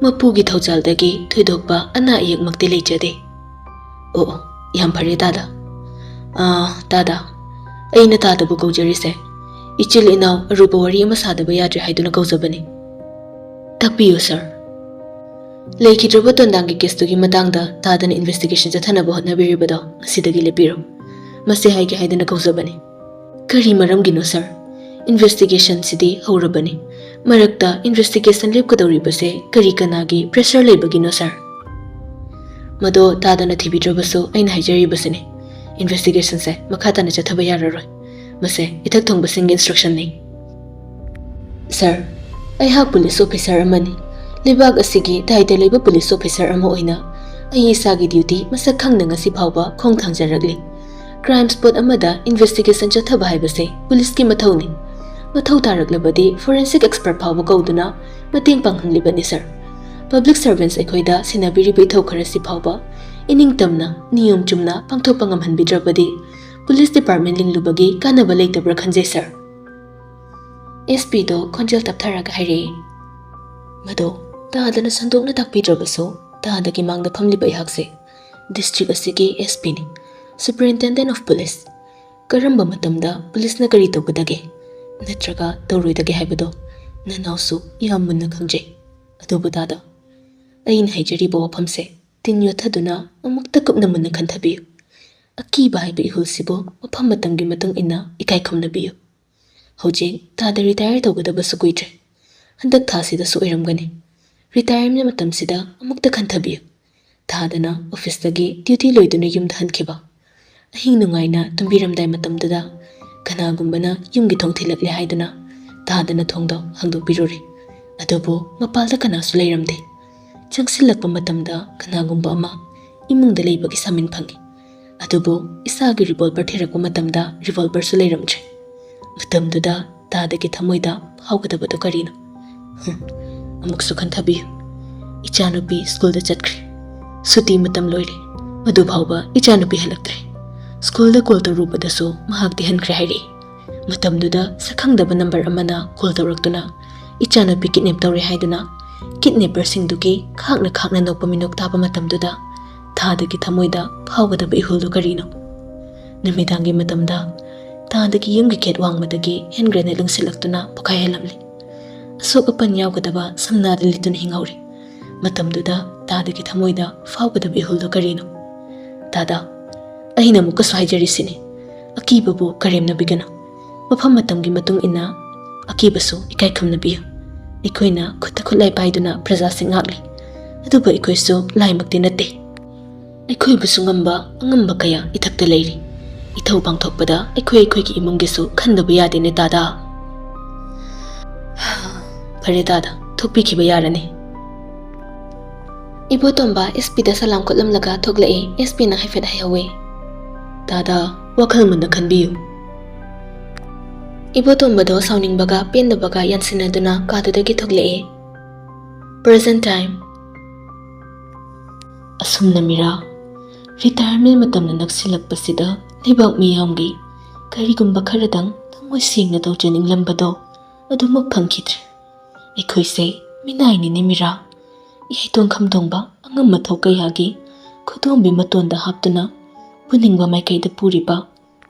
ꯃꯄꯨꯒꯤ ꯊꯧꯖꯥꯜꯗꯒꯤ ꯊꯣꯏꯗꯣꯛꯄ ꯑꯅꯥ ꯑꯌꯦꯛꯃꯛꯇꯤ ꯂꯩꯖꯗꯦ꯫" "ꯑꯣ, ꯑꯣ, ꯌꯥꯝ ꯐꯔꯦ, ꯇꯥꯗ꯫ ꯑꯥ, ꯇꯥꯗ, ꯑꯩꯅ ꯇꯥꯗꯕꯨ ꯀꯧꯖꯔꯤꯁꯦ ꯏꯆꯤꯜ ꯏꯅꯥꯎ ꯑꯔꯨꯕ ꯋꯥꯔꯤ ꯑꯃ ꯁꯥꯗꯕ ꯌꯥꯗ꯭ꯔꯦ ꯍꯥꯏꯗꯨꯅ ꯀꯧꯖꯕꯅꯤ꯫" "ꯇꯥꯛꯄꯤꯌꯨ, ꯁꯥꯔ꯫" "ꯂꯩꯈꯤꯗ꯭ꯔꯕ ꯇꯣꯟꯗꯥꯡꯒꯤ ꯀꯦꯁꯇꯨꯒꯤ ꯃꯇꯥꯡꯗ ꯇꯥꯗꯅ ꯏꯟꯚꯦꯁꯇꯤꯒꯦꯁꯟ ꯆꯠꯊꯅꯕ ꯍꯣꯠꯅꯕꯤꯔꯤꯕꯗꯣ ꯉꯁꯤꯗꯒꯤ ꯂꯦꯞꯄꯤꯔꯣ꯫ ꯃꯁꯤ ꯍꯥꯏꯒꯦ ꯍꯥꯏꯗꯅ ꯀꯧꯖꯕꯅꯤ꯫" "ꯀꯔꯤ ꯃꯔꯝꯒꯤꯅꯣ, ꯁꯥꯔ? ꯏꯟꯚꯦꯁꯇꯤꯒꯦꯁꯟꯁꯤꯗꯤ ꯍꯧꯔꯕꯅꯤ꯫ ꯃꯔꯛꯇ ꯏꯟꯚꯦꯁꯇꯤꯒꯦꯁꯟ ꯂꯦꯞꯀꯗꯧꯔꯤꯕꯁꯦ ꯀꯔꯤ ꯀꯅꯥꯒꯤ ꯄ꯭ꯔꯦꯁꯔ ꯂꯩꯕꯒꯤꯅꯣ, ꯁꯥꯔ?" "ꯃꯗꯣ ꯇꯥꯗꯅ ꯊꯤꯕꯤꯗ꯭ꯔꯕꯁꯨ ꯑꯩꯅ ꯍꯥꯏꯖꯔꯤꯕꯁꯤꯅꯤ꯫ ꯏꯟꯚꯦꯁꯇꯤꯒꯦꯁꯟꯁꯦ ꯃꯈꯥ ꯇꯥꯅ ꯆꯠꯊꯕ ꯌꯥꯔꯔꯣꯏ꯫ ꯃꯁꯦ ꯏꯊꯛ ꯊꯣꯡꯕꯁꯤꯡꯒꯤ ꯏꯟꯁꯇ꯭ꯔꯛꯁꯟꯅꯤ꯫" "ꯁꯥꯔ, ꯑꯩꯍꯥꯛ ꯄꯨꯂꯤꯁ ꯑꯣꯐꯤꯁꯥꯔ ꯑꯃꯅꯤ꯫ ꯂꯩꯕꯥꯛ ꯑꯁꯤꯒꯤ ꯗꯥꯏꯇ ꯂꯩꯕ ꯄꯨꯂꯤꯁ ꯑꯣꯐꯤꯁꯥꯔ ꯑꯃ ꯑꯣꯏꯅ ꯑꯩ ꯏꯁꯥꯒꯤ ꯗ꯭ꯌꯨꯇꯤ ꯃꯁꯛ ꯈꯪꯅ ꯉꯁꯤ ꯐꯥꯎꯕ ꯈꯣꯡ ꯊꯥꯡꯖꯔꯛꯂꯤ꯫ ꯀ꯭ꯔꯥꯏꯝ ꯁ꯭ꯄꯣꯠ ꯑꯃꯗ ꯏꯟꯚꯦꯁꯇꯤꯒꯦꯁꯟ ꯆꯠꯊꯕ ꯍꯥꯏꯕꯁꯤ ꯄꯨꯂꯤꯁꯀꯤ ꯃꯊꯧꯅꯤ꯫ ꯃꯊꯧ ꯇꯥꯔꯛꯂꯕꯗꯤ ꯐꯣꯔꯦꯟꯁꯤꯛ ꯑꯦꯛꯁꯄꯔꯠ ꯐꯥꯎꯕ ꯀꯧꯗꯨꯅ ꯃꯇꯦꯡ ꯄꯥꯡꯍꯟꯂꯤꯕꯅꯤ, ꯁꯥꯔ꯫ ꯄꯕ꯭ꯂꯤꯛ ꯁꯔꯚꯦꯟꯁ ꯑꯩꯈꯣꯏꯗ ꯁꯤꯟꯅꯕꯤꯔꯤꯕ ꯏꯊꯧ ꯈꯔꯁꯤ ꯐꯥꯎꯕ ꯏꯅꯤꯡꯇꯝꯅ, ꯅꯤꯌꯣꯝ ꯆꯨꯝꯅ ꯄꯥꯡꯊꯣꯛꯄ ꯉꯝꯍꯟꯕꯤꯗ꯭ꯔꯕꯗꯤ ꯄꯨꯂꯤꯁ ꯗꯤꯄꯥꯔꯠꯃꯦꯟ ꯂꯤꯡꯂꯨꯕꯒꯤ ꯀꯥꯟꯅꯕ ꯂꯩꯇꯕ꯭ꯔꯥ ꯈꯟꯖꯩ, ꯁꯥꯔ꯫" ꯑꯦꯁ ꯄꯤꯗꯣ ꯈꯣꯟꯖꯦꯜ ꯇꯞꯊꯔꯒ ꯍꯥꯏꯔꯛꯏ, "ꯃꯗꯣ ꯇꯥꯗꯅ ꯁꯟꯗꯣꯛꯅ ꯇꯥꯛꯄꯤꯗ꯭ꯔꯕꯁꯨ, ꯇꯥꯗꯒꯤ ꯃꯥꯡꯗ ꯐꯝꯂꯤꯕ ꯑꯩꯍꯥꯛꯁꯦ ꯗꯤꯁꯇ꯭ꯔꯤꯛ ꯑꯁꯤꯒꯤ ꯑꯦꯁ ꯄꯤꯅꯤ꯫ Superintendent of Police꯫ ꯀꯔꯝꯕ ꯃꯇꯝꯗ ꯄꯨꯂꯤꯁꯅ ꯀꯔꯤ ꯇꯧꯒꯗꯒꯦ ꯅꯠꯇ꯭ꯔꯒ ꯇꯧꯔꯣꯏꯗꯒꯦ ꯍꯥꯏꯕꯗꯣ ꯅꯅꯥꯎꯁꯨ ꯌꯥꯝ ꯃꯨꯟꯅ ꯈꯪꯖꯩ꯫ ꯑꯗꯨꯕꯨ ꯇꯥꯗ, ꯑꯩꯅ ꯍꯥꯏꯖꯔꯤꯕ ꯋꯥꯐꯝꯁꯦ ꯇꯤꯟ ꯌꯣꯠꯊꯗꯨꯅ ꯑꯃꯨꯛꯇ ꯀꯨꯞꯅ ꯃꯨꯟꯅ ꯈꯟꯊꯕꯤꯌꯨ꯫ ꯑꯀꯤꯕ ꯍꯥꯏꯕ ꯏꯍꯨꯜꯁꯤꯕꯨ ꯃꯐꯝ ꯃꯇꯝꯒꯤ ꯃꯇꯨꯡ ꯏꯟꯅ ꯏꯀꯥꯏ ꯈꯨꯝꯅꯕꯤꯌꯨ꯫ ꯍꯧꯖꯤꯛ ꯊꯥꯗ ꯔꯤꯇꯥꯌꯔ ꯇꯧꯒꯗꯕꯁꯨ ꯀꯨꯏꯗ꯭ꯔꯦ꯫ ꯍꯟꯗꯛ ꯊꯥꯁꯤꯗꯁꯨ ꯑꯣꯏꯔꯝꯒꯅꯤ꯫ ꯔꯤꯇꯥꯌꯔꯃꯦꯟ ꯃꯇꯝꯁꯤꯗ ꯑꯃꯨꯛꯇ ꯈꯟꯊꯕꯤꯌꯨ꯫ ꯊꯥꯗꯅ ꯑꯣꯐꯤꯁꯇꯒꯤ ꯗ꯭ꯌꯨꯇꯤ ꯂꯣꯏꯗꯨꯅ ꯌꯨꯝꯗ ꯍꯟꯈꯤꯕ, ꯑꯍꯤꯡ ꯅꯨꯡꯉꯥꯏꯅ ꯇꯨꯝꯕꯤꯔꯝꯗꯥꯏ ꯃꯇꯝꯗꯨꯗ ꯀꯅꯥꯒꯨꯝꯕꯅ ꯌꯨꯝꯒꯤ ꯊꯣꯡ ꯊꯤꯜꯂꯛꯂꯦ ꯍꯥꯏꯗꯨꯅ ꯊꯥꯗꯅ ꯊꯣꯡꯗꯣ ꯍꯥꯡꯗꯣꯛꯄꯤꯔꯨꯔꯦ꯫ ꯑꯗꯨꯕꯨ ꯃꯄꯥꯜꯗ ꯀꯅꯥꯁꯨ ꯂꯩꯔꯝꯗꯦ꯫ ꯆꯪꯁꯤꯜꯂꯛꯄ ꯃꯇꯝꯗ ꯀꯅꯥꯒꯨꯝꯕ ꯑꯃ ꯏꯃꯨꯡꯗ ꯂꯩꯕꯒꯤ ꯁꯥꯃꯤꯟ ꯐꯪꯉꯤ꯫ ꯑꯗꯨꯕꯨ ꯏꯁꯥꯒꯤ ꯔꯤꯚꯣꯜꯚꯔ ꯊꯤꯔꯛꯄ ꯃꯇꯝꯗ ꯔꯤꯚꯣꯜꯚꯔꯁꯨ ꯂꯩꯔꯝꯗ꯭ꯔꯦ꯫ ꯃꯇꯝꯗꯨꯗ ꯊꯥꯗꯒꯤ ꯊꯃꯣꯏꯗ ꯐꯥꯎꯒꯗꯕꯗꯨ ꯀꯔꯤꯅꯣ? ꯍꯨꯝ, ꯑꯃꯨꯛꯁꯨ ꯈꯟꯊꯕꯤꯌꯨ꯫ ꯏꯆꯥꯅꯨꯄꯤ ꯁ꯭ꯀꯨꯜꯗ ꯆꯠꯈ꯭ꯔꯦ꯫ ꯁꯨꯇꯤ ꯃꯇꯝ ꯂꯣꯏꯔꯦ꯫ ꯃꯗꯨ ꯐꯥꯎꯕ ꯏꯆꯥꯅꯨꯄꯤ ꯍꯜꯂꯛꯇ꯭ꯔꯦ꯫ ꯁ꯭ꯀꯨꯜꯗ ꯀꯣꯜ ꯇꯧꯔꯨꯕꯗꯁꯨ ꯃꯍꯥꯛꯇꯤ ꯍꯟꯈ꯭ꯔꯦ ꯍꯥꯏꯔꯛꯏ꯫ ꯃꯇꯝꯗꯨꯗ ꯁꯛꯈꯪꯗꯕ ꯅꯝꯕꯔ ꯑꯃꯅ ꯀꯣꯜ ꯇꯧꯔꯛꯇꯨꯅ ꯏꯆꯥꯅꯨꯄꯤ ꯀꯤꯗꯅꯦꯞ ꯇꯧꯔꯦ ꯍꯥꯏꯗꯨꯅ ꯀꯤꯗꯅꯦꯄꯔꯁꯤꯡꯗꯨꯒꯤ ꯈꯥꯛꯅ ꯈꯥꯛꯅ ꯅꯣꯛꯄ ꯃꯤꯅꯣꯛ ꯇꯥꯕ ꯃꯇꯝꯗꯨꯗ ꯊꯥꯗꯒꯤ ꯊꯃꯣꯏꯗ ꯐꯥꯎꯒꯗꯕ ꯏꯍꯨꯜꯗꯨ ꯀꯔꯤꯅꯣ? ꯅꯨꯃꯤꯗꯥꯡꯒꯤ ꯃꯇꯝꯗ ꯊꯥꯗꯒꯤ ꯌꯨꯝꯒꯤ ꯒꯦꯠ ꯋꯥꯡꯃꯗꯒꯤ ꯍꯦꯟ ꯒ꯭ꯔꯦꯅꯦꯗ ꯂꯪꯁꯤꯜꯂꯛꯇꯨꯅ ꯄꯣꯈꯥꯏꯍꯜꯂꯝꯂꯤ꯫ ꯑꯁꯣꯛ ꯑꯄꯟ ꯌꯥꯎꯒꯗꯕ ꯁꯝꯅꯥꯗ ꯂꯤꯠꯇꯨꯅ ꯍꯤꯡꯍꯧꯔꯤ꯫ ꯃꯇꯝꯗꯨꯗ ꯊꯥꯗꯒꯤ ꯊꯃꯣꯏꯗ ꯐꯥꯎꯒꯗꯕ ꯏꯍꯨꯜꯗꯨ ꯀꯔꯤꯅꯣ? ꯊꯥꯗ, ꯑꯩꯅ ꯑꯃꯨꯛꯀꯁꯨ ꯍꯥꯏꯖꯔꯤꯁꯤꯅꯤ, ꯑꯀꯤꯕꯕꯨ ꯀꯔꯦꯝꯅꯕꯤꯒꯅꯨ꯫ ꯃꯐꯝ ꯃꯇꯝꯒꯤ ꯃꯇꯨꯡ ꯏꯟꯅ ꯑꯀꯤꯕꯁꯨ ꯏꯀꯥꯏ ꯈꯨꯝꯅꯕꯤꯌꯨ꯫ ꯑꯩꯈꯣꯏꯅ ꯈꯨꯠꯇ ꯈꯨꯠꯂꯥꯏ ꯄꯥꯏꯗꯨꯅ ꯄ꯭ꯔꯖꯥꯁꯤꯡ ꯉꯥꯛꯂꯤ, ꯑꯗꯨꯕꯨ ꯑꯩꯈꯣꯏꯁꯨ ꯂꯥꯏꯃꯛꯇꯤ ꯅꯠꯇꯦ꯫ ꯑꯩꯈꯣꯏꯕꯨꯁꯨ ꯉꯝꯕ ꯑꯉꯝꯕ ꯀꯌꯥ ꯏꯊꯛꯇ ꯂꯩꯔꯤ꯫ ꯏꯊꯧ ꯄꯥꯡꯊꯣꯛꯄꯗ ꯑꯩꯈꯣꯏ ꯑꯩꯈꯣꯏꯒꯤ ꯏꯃꯨꯡꯒꯤꯁꯨ ꯈꯟꯗꯕ ꯌꯥꯗꯦꯅꯦ ꯇꯥꯗ꯫ ꯐꯔꯦ ꯇꯥꯗ, ꯊꯣꯛꯄꯤꯈꯤꯕ ꯌꯥꯔꯅꯤ꯫ ꯏꯕꯣꯇꯣꯝꯕ ꯑꯦꯁ ꯄꯤꯗ ꯁꯂꯥꯝ ꯈꯨꯠꯂꯝꯂꯒ ꯊꯣꯛꯂꯛꯏ꯫ ꯑꯦꯁ ꯄꯤꯅ ꯍꯥꯏꯐꯦꯠ ꯍꯥꯏꯍꯧꯋꯤ꯫ ꯇꯥꯗ, ꯋꯥꯈꯜ ꯃꯨꯟꯅ ꯈꯟꯕꯤꯌꯨ꯫ ꯏꯕꯣꯇꯣꯝꯕꯗꯣ ꯁꯥꯎꯅꯤꯡꯕꯒ ꯄꯦꯟꯗꯕꯒ ꯌꯥꯟꯁꯤꯟꯅꯗꯨꯅ ꯀꯥꯗꯨꯗꯒꯤ ꯊꯣꯛꯂꯛꯏ꯫ Present time꯫ ꯑꯁꯨꯝꯅ ꯃꯤꯔꯥ, ꯔꯤꯇꯥꯌꯔꯃꯦꯟ ꯃꯇꯝꯅ ꯅꯛꯁꯤꯜꯂꯛꯄꯁꯤꯗ ꯂꯩꯕꯥꯛ ꯃꯤꯌꯥꯝꯒꯤ ꯀꯔꯤꯒꯨꯝꯕ ꯈꯔꯗꯪ ꯊꯃꯣꯏ ꯁꯦꯡꯅ ꯇꯧꯖꯅꯤꯡꯂꯝꯕꯗꯣ ꯑꯗꯨꯃꯛ ꯐꯪꯈꯤꯗ꯭ꯔꯦ꯫ ꯑꯩꯈꯣꯏꯁꯦ ꯃꯤꯅꯥꯏꯅꯤꯅꯦ ꯃꯤꯔꯥ꯫ ꯏꯍꯩꯇꯣꯟ ꯈꯝꯗꯣꯡꯕ ꯑꯉꯝ ꯑꯊꯧ ꯀꯌꯥꯒꯤ ꯈꯨꯗꯣꯝꯕꯤ ꯃꯇꯣꯟꯗ ꯍꯥꯞꯇꯨꯅ ꯄꯨꯅꯤꯡꯕ ꯃꯥꯏꯀꯩꯗ ꯄꯨꯔꯤꯕ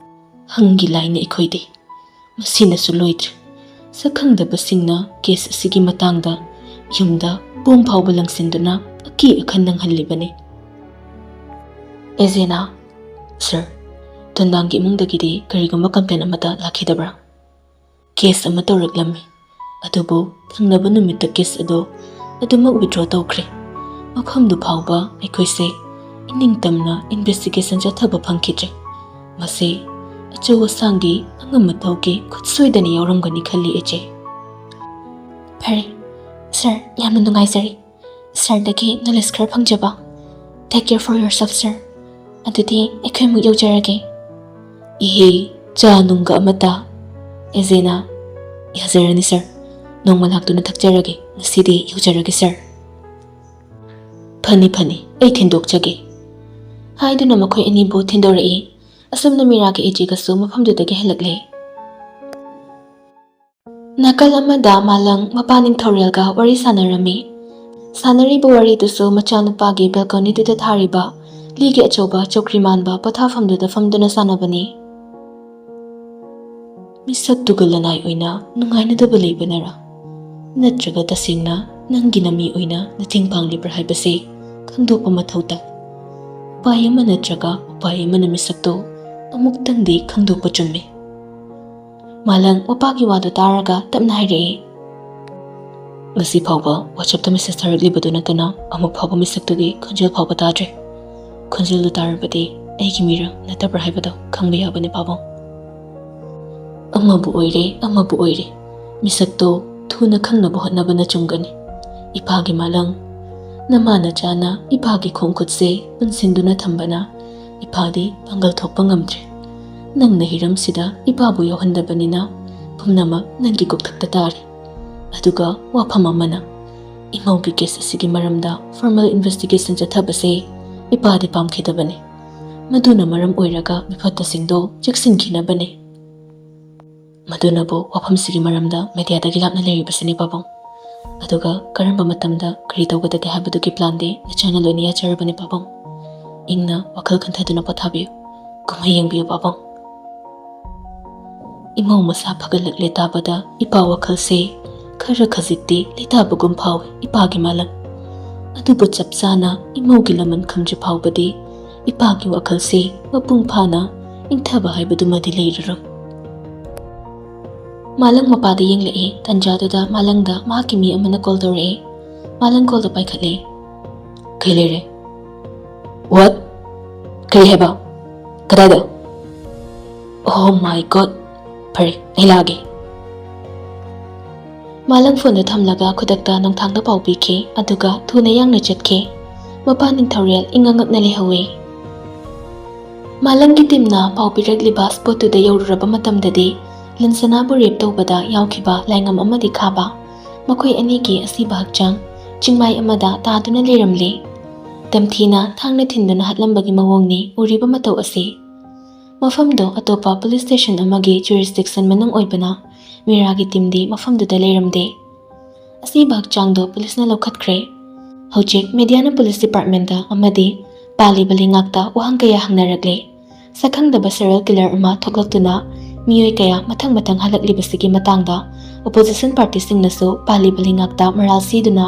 ꯍꯪꯒꯤ ꯂꯥꯏꯅꯤ ꯑꯩꯈꯣꯏꯗꯤ꯫ ꯃꯁꯤꯅꯁꯨ ꯂꯣꯏꯗ꯭ꯔꯤ꯫ ꯁꯛꯈꯪꯗꯕꯁꯤꯡꯅ ꯀꯦꯁ ꯑꯁꯤꯒꯤ ꯃꯇꯥꯡꯗ ꯌꯨꯝꯗ ꯄꯨꯡ ꯐꯥꯎꯕ ꯂꯪꯁꯤꯟꯗꯨꯅ ꯑꯀꯤ ꯑꯈꯟ ꯅꯪꯍꯜꯂꯤꯕꯅꯤ꯫ ꯑꯦꯖꯦꯅ, "ꯁꯥꯔ, ꯇꯣꯟꯗꯥꯡꯒꯤ ꯏꯃꯨꯡꯗꯒꯤꯗꯤ ꯀꯔꯤꯒꯨꯝꯕ ꯀꯝꯄ꯭ꯂꯦꯟ ꯑꯃꯠꯇ ꯂꯥꯛꯈꯤꯗꯕ꯭ꯔꯥ?" "ꯀꯦꯁ ꯑꯃ ꯇꯧꯔꯛꯂꯝꯃꯤ, ꯑꯗꯨꯕꯨ ꯊꯪꯅꯕ ꯅꯨꯃꯤꯠꯇ ꯀꯦꯁ ꯑꯗꯨ ꯑꯗꯨꯃꯛ ꯋꯤꯗ꯭ꯔꯣ ꯇꯧꯈ꯭ꯔꯦ꯫ ꯃꯐꯝꯗꯨ ꯐꯥꯎꯕ ꯑꯩꯈꯣꯏꯁꯦ ꯏꯅꯤꯡꯇꯝꯅ ꯏꯟꯚꯦꯁꯇꯤꯒꯦꯁꯟ ꯆꯠꯊꯕ ꯐꯪꯈꯤꯗ꯭ꯔꯦ꯫ ꯃꯁꯤ ꯑꯆꯧ ꯑꯁꯥꯡꯒꯤ ꯑꯉꯝ ꯑꯊꯧꯒꯤ ꯈꯨꯠꯁꯣꯏꯗꯅ ꯌꯥꯎꯔꯝꯒꯅꯤ ꯈꯜꯂꯤ, ꯑꯦꯖꯦ꯫" "ꯐꯔꯦ, ꯁꯥꯔ, ꯌꯥꯝꯅ ꯅꯨꯡꯉꯥꯏꯖꯔꯦ꯫ ꯁꯥꯔꯗꯒꯤ ꯅꯣꯂꯦꯖ ꯈꯔ ꯐꯪꯖꯕ꯫ Take care for yourself, ꯁꯥꯔ꯫ ꯑꯗꯨꯗꯤ ꯑꯩꯈꯣꯏ ꯑꯃꯨꯛ ꯌꯧꯖꯔꯒꯦ꯫" "ꯏꯍꯦ, ꯆꯥ ꯅꯨꯡꯒ ꯑꯃꯠꯇ?" ꯑꯦꯖꯦꯅ, "ꯌꯥꯖꯔꯅꯤ, ꯁꯥꯔ꯫ ꯅꯣꯡꯃ ꯂꯥꯛꯇꯨꯅ ꯊꯛꯆꯔꯒꯦ꯫ ꯉꯁꯤꯗꯤ ꯌꯧꯖꯔꯒꯦ, ꯁꯥꯔ꯫" "ꯐꯅꯤ, ꯐꯅꯤ, ꯑꯩ ꯊꯤꯟꯗꯣꯛꯆꯒꯦ꯫" ꯍꯥꯏꯗꯨꯅ ꯃꯈꯣꯏ ꯑꯅꯤꯕꯨ ꯊꯤꯟꯗꯣꯔꯛꯏ꯫ ꯑꯁꯨꯝꯅ ꯃꯤꯔꯥꯒ ꯑꯦꯖꯦꯒꯁꯨ ꯃꯐꯝꯗꯨꯗꯒꯤ ꯍꯜꯂꯛꯂꯦ꯫ ꯅꯥꯀꯜ ꯑꯃꯗ ꯃꯥꯂꯪ ꯃꯄꯥ ꯅꯤꯡꯊꯧꯔꯦꯜꯒ ꯋꯥꯔꯤ ꯁꯥꯟꯅꯔꯝꯃꯤ꯫ ꯁꯥꯟꯅꯔꯤꯕ ꯋꯥꯔꯤꯗꯨꯁꯨ ꯃꯆꯥꯅꯨꯄꯥꯒꯤ ꯕꯦꯜꯀꯣꯅꯤꯗꯨꯗ ꯊꯥꯔꯤꯕ ꯂꯤꯒꯤ ꯑꯆꯧꯕ ꯆꯧꯀ꯭ꯔꯤ ꯃꯥꯟꯕ ꯄꯣꯊꯥꯐꯝꯗꯨꯗ ꯐꯝꯗꯨꯅ ꯁꯥꯟꯅꯕꯅꯤ꯫ "ꯃꯤꯁꯛꯇꯨꯒ ꯂꯅꯥꯏ ꯑꯣꯏꯅ ꯅꯨꯡꯉꯥꯏꯅꯗꯕ ꯂꯩꯕꯅꯔꯥ? ꯅꯠꯇ꯭ꯔꯒ ꯇꯁꯦꯡꯅ ꯅꯪꯒꯤ ꯅꯃꯤ ꯑꯣꯏꯅ ꯅꯇꯦꯡ ꯄꯥꯡꯂꯤꯕ꯭ꯔꯥ ꯍꯥꯏꯕꯁꯤ ꯈꯪꯗꯣꯛꯄ ꯃꯊꯧ ꯇꯥꯏ꯫ ꯎꯄꯥꯏ ꯑꯃ ꯅꯠꯇ꯭ꯔꯒ ꯎꯄꯥꯏ ꯑꯃꯅ ꯃꯤꯁꯛꯇꯨ ꯑꯃꯨꯛꯇꯪꯗꯤ ꯈꯪꯗꯣꯛꯄ ꯆꯨꯝꯃꯤ꯫" ꯃꯥꯂꯪ ꯃꯄꯥꯒꯤ ꯋꯥꯗꯨ ꯇꯥꯔꯒ ꯇꯞꯅ ꯍꯥꯏꯔꯛꯏ꯫ "ꯉꯁꯤ ꯐꯥꯎꯕ WhatsApp-ꯇ ꯃꯦꯁꯦꯖ ꯊꯥꯔꯛꯂꯤꯕꯗꯨ ꯅꯠꯇꯅ ꯑꯃꯨꯛ ꯐꯥꯎꯕ ꯃꯤꯁꯛꯇꯨꯒꯤ ꯈꯣꯟꯖꯦꯜ ꯐꯥꯎꯕ ꯇꯥꯗ꯭ꯔꯤ꯫ ꯈꯣꯟꯖꯦꯜꯗꯨ ꯇꯥꯔꯕꯗꯤ ꯑꯩꯒꯤ ꯃꯤꯔ ꯅꯠꯇꯕ꯭ꯔꯥ ꯍꯥꯏꯕꯗꯨ ꯈꯪꯕ ꯌꯥꯕꯅꯤ, ꯄꯥꯕꯨꯡ꯫ ꯑꯃꯕꯨ ꯑꯣꯏꯔꯦ, ꯑꯃꯕꯨ ꯑꯣꯏꯔꯦ, ꯃꯤꯁꯛꯇꯣ ꯊꯨꯅ ꯈꯪꯅꯕ ꯍꯣꯠꯅꯕꯅ ꯆꯨꯝꯒꯅꯤ꯫ ꯏꯄꯥꯒꯤ ꯃꯥꯂꯪ, ꯅꯃꯥ ꯅꯆꯥꯅ ꯏꯄꯥꯒꯤ ꯈꯣꯡꯈꯨꯠꯁꯦ ꯄꯨꯟꯁꯤꯟꯗꯨꯅ ꯊꯝꯕꯅ ꯏꯄꯥꯗꯤ ꯄꯥꯡꯒꯜ ꯊꯣꯛꯄ ꯉꯝꯗ꯭ꯔꯦ꯫ ꯅꯪꯅ ꯍꯤꯔꯝꯁꯤꯗ ꯏꯄꯥꯕꯨ ꯌꯥꯎꯍꯟꯗꯕꯅꯤꯅ ꯄꯨꯝꯅꯃꯛ ꯅꯪꯒꯤ ꯀꯣꯛꯊꯛꯇ ꯇꯥꯔꯦ꯫ ꯑꯗꯨꯒ ꯋꯥꯐꯝ ꯑꯃꯅ, ꯏꯃꯧꯒꯤ ꯀꯦꯁ ꯑꯁꯤꯒꯤ ꯃꯔꯝꯗ ꯐꯣꯔꯃꯦꯜ ꯏꯟꯚꯦꯁꯇꯤꯒꯦꯁꯟ ꯆꯠꯊꯕꯁꯦ ꯏꯄꯥꯗꯤ ꯄꯥꯝꯈꯤꯗꯕꯅꯤ꯫ ꯃꯗꯨꯅ ꯃꯔꯝ ꯑꯣꯏꯔꯒ ꯃꯤꯐꯠꯇꯁꯤꯡꯗꯣ ꯆꯦꯛꯁꯤꯟꯈꯤꯅꯕꯅꯤ꯫ ꯃꯗꯨꯅꯕꯨ ꯋꯥꯐꯝꯁꯤꯒꯤ ꯃꯔꯝꯗ ꯃꯦꯗꯤꯌꯥꯗꯒꯤ ꯂꯥꯞꯅ ꯂꯩꯔꯤꯕꯁꯤꯅꯤ, ꯄꯥꯕꯨꯡ꯫ ꯑꯗꯨꯒ ꯀꯔꯝꯕ ꯃꯇꯝꯗ ꯀꯔꯤ ꯇꯧꯒꯗꯒꯦ ꯍꯥꯏꯕꯗꯨꯒꯤ ꯄ꯭ꯂꯥꯟꯗꯤ ꯅꯆꯥꯅ ꯂꯣꯏꯅ ꯌꯥꯠꯆꯔꯕꯅꯤ, ꯄꯥꯕꯨꯡ꯫" ꯏꯪꯅ ꯋꯥꯈꯜ ꯈꯟꯊꯗꯨꯅ ꯄꯣꯊꯥꯕꯤꯌꯨ꯫ ꯀꯨꯝꯍꯩ ꯌꯦꯡꯕꯤꯌꯨ, ꯄꯥꯕꯨꯡ꯫ ꯏꯃꯧ ꯃꯁꯥ ꯐꯒꯠꯂꯛꯂꯦ ꯇꯥꯕꯗ ꯏꯄꯥ ꯋꯥꯈꯜꯁꯦ ꯈꯔ ꯈꯖꯤꯛꯇꯤ ꯂꯩꯇꯥꯕꯒꯨꯝ ꯐꯥꯎꯏ ꯏꯄꯥꯒꯤ ꯃꯥꯂꯪ꯫ ꯑꯗꯨꯕꯨ ꯆꯞ ꯆꯥꯅ ꯏꯃꯧꯒꯤ ꯂꯃꯟ ꯈꯪꯗ꯭ꯔꯤ ꯐꯥꯎꯕꯗꯤ ꯏꯄꯥꯒꯤ ꯋꯥꯈꯜꯁꯤ ꯃꯄꯨꯡ ꯐꯥꯅ ꯏꯪꯊꯕ ꯍꯥꯏꯕꯗꯨꯃꯗꯤ ꯂꯩꯔꯔꯣꯏ꯫ ꯃꯥꯂꯪ ꯃꯄꯥꯗ ꯌꯦꯡꯂꯛꯏ꯫ ꯇꯟꯖꯥꯗꯨꯗ ꯃꯥꯂꯪꯗ ꯃꯍꯥꯛꯀꯤ ꯃꯤ ꯑꯃꯅ ꯀꯣꯜ ꯇꯧꯔꯛꯏ꯫ ꯃꯥꯂꯪ ꯀꯣꯜꯗ ꯄꯥꯏꯈꯠꯂꯤ꯫ "ꯀꯩ ꯂꯩꯔꯦ?" "What? ꯀꯩ ꯍꯥꯏꯕ? ꯀꯗꯥꯏꯗ?" "Oh my God! ꯐꯔꯦ, ꯑꯩ ꯂꯥꯛꯑꯒꯦ꯫" ꯃꯥꯂꯪ ꯐꯣꯟꯗꯨ ꯊꯝꯂꯒ ꯈꯨꯗꯛꯇ ꯅꯣꯡꯊꯥꯡꯗ ꯄꯥꯎ ꯄꯤꯈꯤ, ꯑꯗꯨꯒ ꯊꯨꯅ ꯌꯥꯡꯅ ꯆꯠꯈꯤ꯫ ꯃꯄꯥ ꯅꯤꯡꯊꯧꯔꯦꯜ ꯏꯉꯛ ꯉꯛꯅ ꯂꯩꯍꯧꯏ꯫ ꯃꯥꯂꯪꯒꯤ ꯇꯤꯝꯅ ꯄꯥꯎ ꯄꯤꯔꯛꯂꯤꯕ ꯁ꯭ꯄꯣꯠꯇꯨꯗ ꯌꯧꯔꯨꯔꯕ ꯃꯇꯝꯗꯗꯤ, ꯂꯟꯁꯅꯥꯕꯨ ꯔꯦꯞ ꯇꯧꯕꯗ ꯌꯥꯎꯈꯤꯕ ꯂꯥꯏꯉꯝ ꯑꯃꯗꯤ ꯈꯥꯕ, ꯃꯈꯣꯏ ꯑꯅꯤꯒꯤ ꯑꯁꯤꯕ ꯍꯛꯆꯥꯡ ꯆꯤꯡꯃꯥꯏ ꯑꯃꯗ ꯇꯥꯗꯨꯅ ꯂꯩꯔꯝꯂꯦ꯫ ꯇꯝꯊꯤꯅ ꯊꯥꯡꯅ ꯊꯤꯟꯗꯨꯅ ꯍꯥꯠꯂꯝꯕꯒꯤ ꯃꯑꯣꯡꯅꯤ ꯎꯔꯤꯕ ꯃꯇꯧ ꯑꯁꯤ꯫ ꯃꯐꯝꯗꯣ ꯑꯇꯣꯞꯄ ꯄꯨꯂꯤꯁ ꯁ꯭ꯇꯦꯁꯟ ꯑꯃꯒꯤ ꯖꯨꯔꯤꯁꯗꯤꯛꯁꯟ ꯃꯅꯨꯡ ꯑꯣꯏꯕꯅ, ꯃꯤꯔꯥꯒꯤ ꯇꯤꯝꯗꯤ ꯃꯐꯝꯗꯨꯗ ꯂꯩꯔꯝꯗꯦ꯫ ꯑꯁꯤꯕ ꯍꯛꯆꯥꯡꯗꯣ ꯄꯨꯂꯤꯁꯅ ꯂꯧꯈꯠꯈ꯭ꯔꯦ꯫ ꯍꯧꯖꯤꯛ ꯃꯦꯗꯤꯌꯥꯅ ꯄꯨꯂꯤꯁ ꯗꯤꯄꯥꯔꯠꯃꯦꯟꯗ ꯑꯃꯗꯤ ꯄꯥꯜꯂꯤꯕ ꯂꯩꯉꯥꯛꯇ ꯋꯥꯍꯪ ꯀꯌꯥ ꯍꯪꯅꯔꯛꯂꯦ꯫ ꯁꯛꯈꯪꯗꯕ ꯁꯦꯔꯤꯌꯦꯜ ꯀꯤꯂꯔ ꯑꯃ ꯊꯣꯛꯂꯛꯇꯨꯅ ꯃꯤꯑꯣꯏ ꯀꯌꯥ ꯃꯊꯪ ꯃꯊꯪ ꯍꯜꯂꯛꯂꯤꯕꯁꯤꯒꯤ ꯃꯇꯥꯡꯗ ꯑꯣꯄꯣꯖꯤꯁꯟ ꯄꯥꯔꯇꯤꯁꯤꯡꯅꯁꯨ ꯄꯥꯜꯂꯤꯕ ꯂꯩꯉꯥꯛꯇ ꯃꯔꯥꯜ ꯁꯤꯗꯨꯅ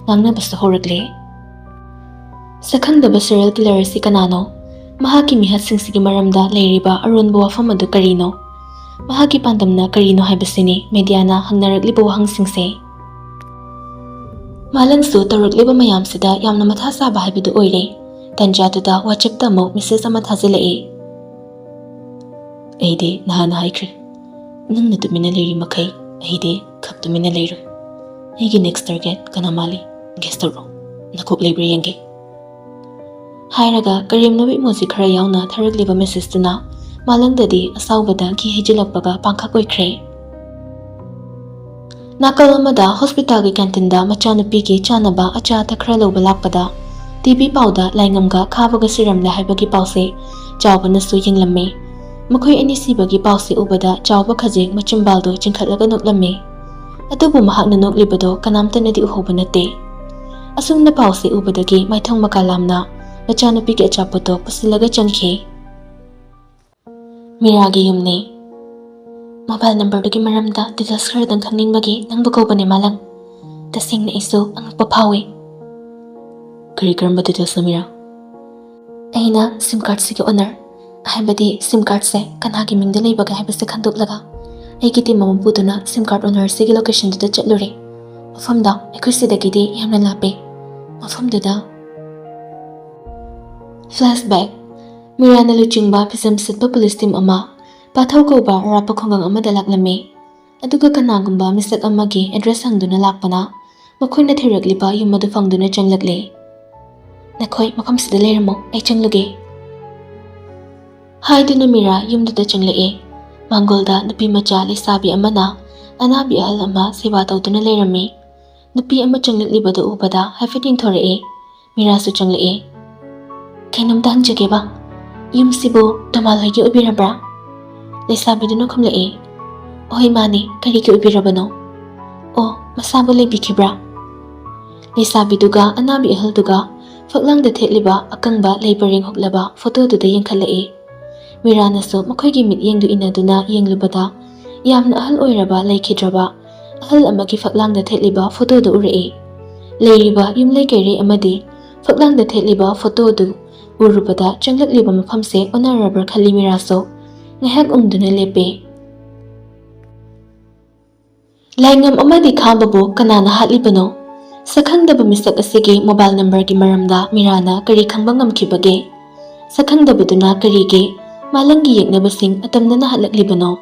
ꯉꯥꯡꯅꯕꯁꯨ ꯍꯧꯔꯛꯂꯦ꯫ ꯁꯛꯈꯪꯗꯕ ꯁꯦꯔꯤꯌꯦꯜ ꯀꯤꯂꯔ ꯑꯁꯤ ꯀꯅꯥꯅꯣ? ꯃꯍꯥꯛꯀꯤ ꯃꯤꯍꯥꯠꯁꯤꯡꯁꯤꯒꯤ ꯃꯔꯝꯗ ꯂꯩꯔꯤꯕ ꯑꯔꯣꯟꯕ ꯋꯥꯐꯝ ꯑꯗꯨ ꯀꯔꯤꯅꯣ? ꯃꯍꯥꯛꯀꯤ ꯄꯥꯟꯗꯝꯅ ꯀꯔꯤꯅꯣ ꯍꯥꯏꯕꯁꯤꯅꯤ ꯃꯦꯗꯤꯌꯥꯅ ꯍꯪꯅꯔꯛꯂꯤꯕ ꯋꯥꯍꯪꯁꯤꯡꯁꯦ꯫ ꯃꯥꯂꯪꯁꯨ ꯇꯧꯔꯛꯂꯤꯕ ꯃꯌꯥꯝꯁꯤꯗ ꯌꯥꯝꯅ ꯃꯊꯥ ꯁꯥꯕ ꯍꯥꯏꯕꯗꯨ ꯑꯣꯏꯔꯦ꯫ ꯇꯟꯖꯥꯗꯨꯗ ꯋꯥꯆꯦꯞꯇ ꯑꯃꯨꯛ ꯃꯦꯁꯦꯖ ꯑꯃ ꯊꯥꯖꯤꯜꯂꯛꯏ꯫ "ꯑꯩꯗꯤ ꯅꯍꯥꯟꯅ ꯍꯥꯏꯈ꯭ꯔꯦ, ꯅꯪꯅ ꯇꯨꯃꯤꯟꯅ ꯂꯩꯔꯤ ꯃꯈꯩ ꯑꯩꯗꯤ ꯈꯛ ꯇꯨꯃꯤꯟꯅ ꯂꯩꯔꯣꯏ꯫ ꯑꯩꯒꯤ ꯅꯦꯛꯁ ꯇꯥꯔꯒꯦꯠ ꯀꯅꯥ ꯃꯥꯜꯂꯤ? ꯒꯦꯁ ꯇꯧꯔꯣ꯫ ꯅꯀꯣꯛ ꯂꯩꯕ꯭ꯔꯥ ꯌꯦꯡꯒꯦ꯫" ꯍꯥꯏꯔꯒ ꯀꯔꯦꯝꯅꯕ ꯏꯃꯣꯖꯤ ꯈꯔ ꯌꯥꯎꯅ ꯊꯥꯔꯛꯂꯤꯕ ꯃꯦꯁꯦꯖꯇꯨꯅ ꯃꯥꯂꯪꯗꯗꯤ ꯑꯁꯥꯎꯕꯗ ꯘꯤ ꯍꯩꯖꯤꯜꯂꯛꯄꯒ ꯄꯥꯡꯈꯛ ꯑꯣꯏꯈ꯭ꯔꯦ꯫ ꯅꯥꯀꯜ ꯑꯃꯗ ꯍꯣꯁꯄꯤꯇꯥꯜꯒꯤ ꯀꯦꯟꯇꯤꯟꯗ ꯃꯆꯥꯅꯨꯄꯤꯒꯤ ꯆꯥꯅꯕ ꯑꯆꯥ ꯑꯊꯛ ꯈꯔ ꯂꯧꯕ ꯂꯥꯛꯄꯗ, ꯇꯤꯚꯤ ꯄꯥꯎꯗ ꯂꯥꯏꯉꯝꯒ ꯈꯥꯕꯒ ꯁꯤꯔꯝꯂꯦ ꯍꯥꯏꯕꯒꯤ ꯄꯥꯎꯁꯦ ꯆꯥꯎꯕꯅꯁꯨ ꯌꯦꯡꯂꯝꯃꯤ꯫ ꯃꯈꯣꯏ ꯑꯅꯤ ꯁꯤꯕꯒꯤ ꯄꯥꯎꯁꯦ ꯎꯕꯗ ꯆꯥꯎꯕ ꯈꯖꯤꯛ ꯃꯆꯤꯝꯕꯥꯜꯗꯣ ꯆꯤꯡꯈꯠꯂꯒ ꯅꯣꯛꯂꯝꯃꯤ꯫ ꯑꯗꯨꯕꯨ ꯃꯍꯥꯛꯅ ꯅꯣꯛꯂꯤꯕꯗꯣ ꯀꯅꯥꯝꯇꯅꯗꯤ ꯎꯍꯧꯕ ꯅꯠꯇꯦ꯫ ꯑꯁꯨꯝꯅ ꯄꯥꯎꯁꯦ ꯎꯕꯗꯒꯤ ꯃꯥꯏꯊꯣꯡ ꯃꯀꯥ ꯂꯥꯝꯅ ꯃꯆꯥꯅꯨꯄꯤꯒꯤ ꯑꯆꯥꯄꯣꯠꯇꯣ ꯄꯨꯁꯤꯜꯂꯒ ꯆꯪꯈꯤ꯫ ꯃꯤꯔꯥꯒꯤ ꯌꯨꯝꯅꯤ꯫ ꯃꯣꯕꯥꯏꯜ ꯅꯝꯕꯔꯗꯨꯒꯤ ꯃꯔꯝꯗ ꯗꯤꯇꯦꯜꯁ ꯈꯔꯗꯪ ꯈꯪꯅꯤꯡꯕꯒꯤ ꯅꯪꯕꯨ ꯀꯧꯕꯅꯦ, ꯃꯥꯂꯪ꯫ ꯇꯁꯦꯡꯅ ꯑꯩꯁꯨ ꯑꯉꯛꯄ ꯐꯥꯎꯏ꯫ ꯀꯔꯤ ꯀꯔꯝꯕ ꯗꯤꯇꯦꯜꯁꯅꯣ, ꯃꯤꯔꯥ? ꯑꯩꯅ ꯁꯤꯝ ꯀꯥꯔꯗꯁꯤꯒꯤ ꯑꯣꯅꯔ, ꯍꯥꯏꯕꯗꯤ ꯁꯤꯝ ꯀꯥꯔꯗꯁꯦ ꯀꯅꯥꯒꯤ ꯃꯤꯡꯗ ꯂꯩꯕꯒꯦ ꯍꯥꯏꯕꯁꯦ ꯈꯪꯗꯣꯛꯂꯒ, ꯑꯩꯒꯤ ꯇꯤꯝ ꯑꯃ ꯄꯨꯗꯨꯅ ꯁꯤꯝ ꯀꯥꯔꯗ ꯑꯣꯅꯔꯁꯤꯒꯤ ꯂꯣꯀꯦꯁꯟꯗꯨꯗ ꯆꯠꯂꯨꯔꯦ꯫ ꯃꯐꯝꯗꯣ ꯑꯩꯈꯣꯏ ꯁꯤꯗꯒꯤꯗꯤ ꯌꯥꯝꯅ ꯂꯥꯞꯄꯦ꯫ ꯃꯐꯝꯗꯨꯗ ꯐ꯭ꯂꯦꯁꯕꯦꯛ꯫ ꯃꯤꯔꯥꯅ ꯂꯨꯆꯤꯡꯕ ꯐꯤꯖꯝ ꯁꯦꯠꯄ ꯄꯨꯂꯤꯁ ꯇꯤꯝ ꯑꯃ ꯄꯥꯊꯧ ꯀꯧꯕ ꯑꯔꯥꯞꯄ ꯈꯨꯡꯒꯪ ꯑꯃꯗ ꯂꯥꯛꯂꯝꯃꯤ꯫ ꯑꯗꯨꯒ ꯀꯅꯥꯒꯨꯝꯕ ꯃꯤꯁꯛ ꯑꯃꯒꯤ ꯑꯦꯗ꯭ꯔꯦꯁ ꯍꯪꯗꯨꯅ ꯂꯥꯛꯄꯅ ꯃꯈꯣꯏꯅ ꯊꯤꯔꯛꯂꯤꯕ ꯌꯨꯝ ꯑꯗꯨ ꯐꯪꯗꯨꯅ ꯆꯪꯂꯛꯂꯦ꯫ "ꯅꯈꯣꯏ ꯃꯐꯝꯁꯤꯗ ꯂꯩꯔꯝꯃꯣ, ꯑꯩ ꯆꯪꯂꯒꯦ," ꯍꯥꯏꯗꯨꯅ ꯃꯤꯔꯥ ꯌꯨꯝꯗꯨꯗ ꯆꯪꯂꯛꯑꯦ꯫ ꯃꯥꯡꯒꯣꯜꯗ ꯅꯨꯄꯤ ꯃꯆꯥ ꯂꯩꯁꯥꯕꯤ ꯑꯃꯅ ꯑꯅꯥꯕꯤ ꯑꯍꯜ ꯑꯃ ꯁꯦꯕꯥ ꯇꯧꯗꯨꯅ ꯂꯩꯔꯝꯃꯤ꯫ ꯅꯨꯄꯤ ꯑꯃ ꯆꯪꯂꯛꯂꯤꯕꯗꯨ ꯎꯕꯗ ꯍꯥꯏꯐꯦꯠ ꯌꯦꯡꯊꯣꯔꯛꯑꯦ꯫ ꯃꯤꯔꯥꯁꯨ ꯆꯪꯂꯛꯑꯦ꯫ "ꯀꯩꯅꯣꯝꯇ ꯍꯪꯖꯒꯦꯕ, ꯌꯨꯝꯁꯤꯕꯨ ꯗꯃꯥꯜ ꯍꯣꯏꯒꯤ ꯑꯣꯏꯕꯤꯔꯕ꯭ꯔꯥ?" ꯂꯩꯁꯥꯕꯤꯗꯨꯅ ꯈꯨꯝꯂꯛꯑꯦ꯫ "ꯑꯍꯣꯏ, ꯃꯥꯅꯤ, ꯀꯔꯤꯒꯤ ꯑꯣꯏꯕꯤꯔꯕꯅꯣ?" "ꯑꯣ, ꯃꯁꯥꯕꯨ ꯂꯩꯕꯤꯈꯤꯕ꯭ꯔꯥ?" ꯂꯩꯁꯥꯕꯤꯗꯨꯒ ꯑꯅꯥꯕꯤ ꯑꯍꯜꯗꯨꯒ ꯐꯛꯂꯥꯡꯗ ꯊꯦꯠꯂꯤꯕ ꯑꯀꯪꯕ ꯂꯩ ꯄꯔꯦꯡ ꯍꯨꯛꯂꯕ ꯐꯣꯇꯣꯗꯨꯗ ꯌꯦꯡꯈꯠꯂꯛꯏ꯫ ꯃꯤꯔꯥꯅꯁꯨ ꯃꯈꯣꯏꯒꯤ ꯃꯤꯠꯌꯦꯡꯗꯨ ꯏꯟꯅꯗꯨꯅ ꯌꯦꯡꯂꯨꯕꯗ, ꯌꯥꯝꯅ ꯑꯍꯜ ꯑꯣꯏꯔꯕ ꯂꯩꯈꯤꯗ꯭ꯔꯕ ꯑꯍꯜ ꯑꯃꯒꯤ ꯐꯛꯂꯥꯡꯗ ꯊꯦꯠꯂꯤꯕ ꯐꯣꯇꯣꯗꯨ ꯎꯔꯛꯏ꯫ ꯂꯩꯔꯤꯕ ꯌꯨꯝꯂꯩ ꯀꯩꯔꯩ ꯑꯃꯗꯤ ꯐꯛꯂꯥꯡꯗ ꯊꯦꯠꯂꯤꯕ ꯐꯣꯇꯣꯗꯨ ꯎꯔꯨꯕꯗ, ꯆꯪꯂꯛꯂꯤꯕ ꯃꯐꯝꯁꯦ ꯑꯣꯟꯅꯔꯕ꯭ꯔꯥ ꯈꯜꯂꯤ ꯃꯤꯔꯥꯁꯨ꯫ ꯉꯥꯏꯍꯥꯛ ꯎꯝꯗꯨꯅ ꯂꯦꯞꯄꯦ꯫ ꯂꯥꯏꯉꯝ ꯑꯃꯗꯤ ꯈꯥꯕꯕꯨ ꯀꯅꯥꯅ ꯍꯥꯠꯂꯤꯕꯅꯣ? ꯁꯛꯈꯪꯗꯕ ꯃꯤꯁꯛ ꯑꯁꯤꯒꯤ ꯃꯣꯕꯥꯏꯜ ꯅꯝꯕꯔꯒꯤ ꯃꯔꯝꯗ ꯃꯤꯔꯥꯅ ꯀꯔꯤ ꯈꯪꯕ ꯉꯝꯈꯤꯕꯒꯦ? ꯁꯛꯈꯪꯗꯕꯗꯨꯅ ꯀꯔꯤꯒꯤ ꯃꯥꯂꯪꯒꯤ ꯌꯦꯛꯅꯕꯁꯤꯡ ꯑꯇꯝꯅꯅ ꯍꯥꯠꯂꯛꯂꯤꯕꯅꯣ?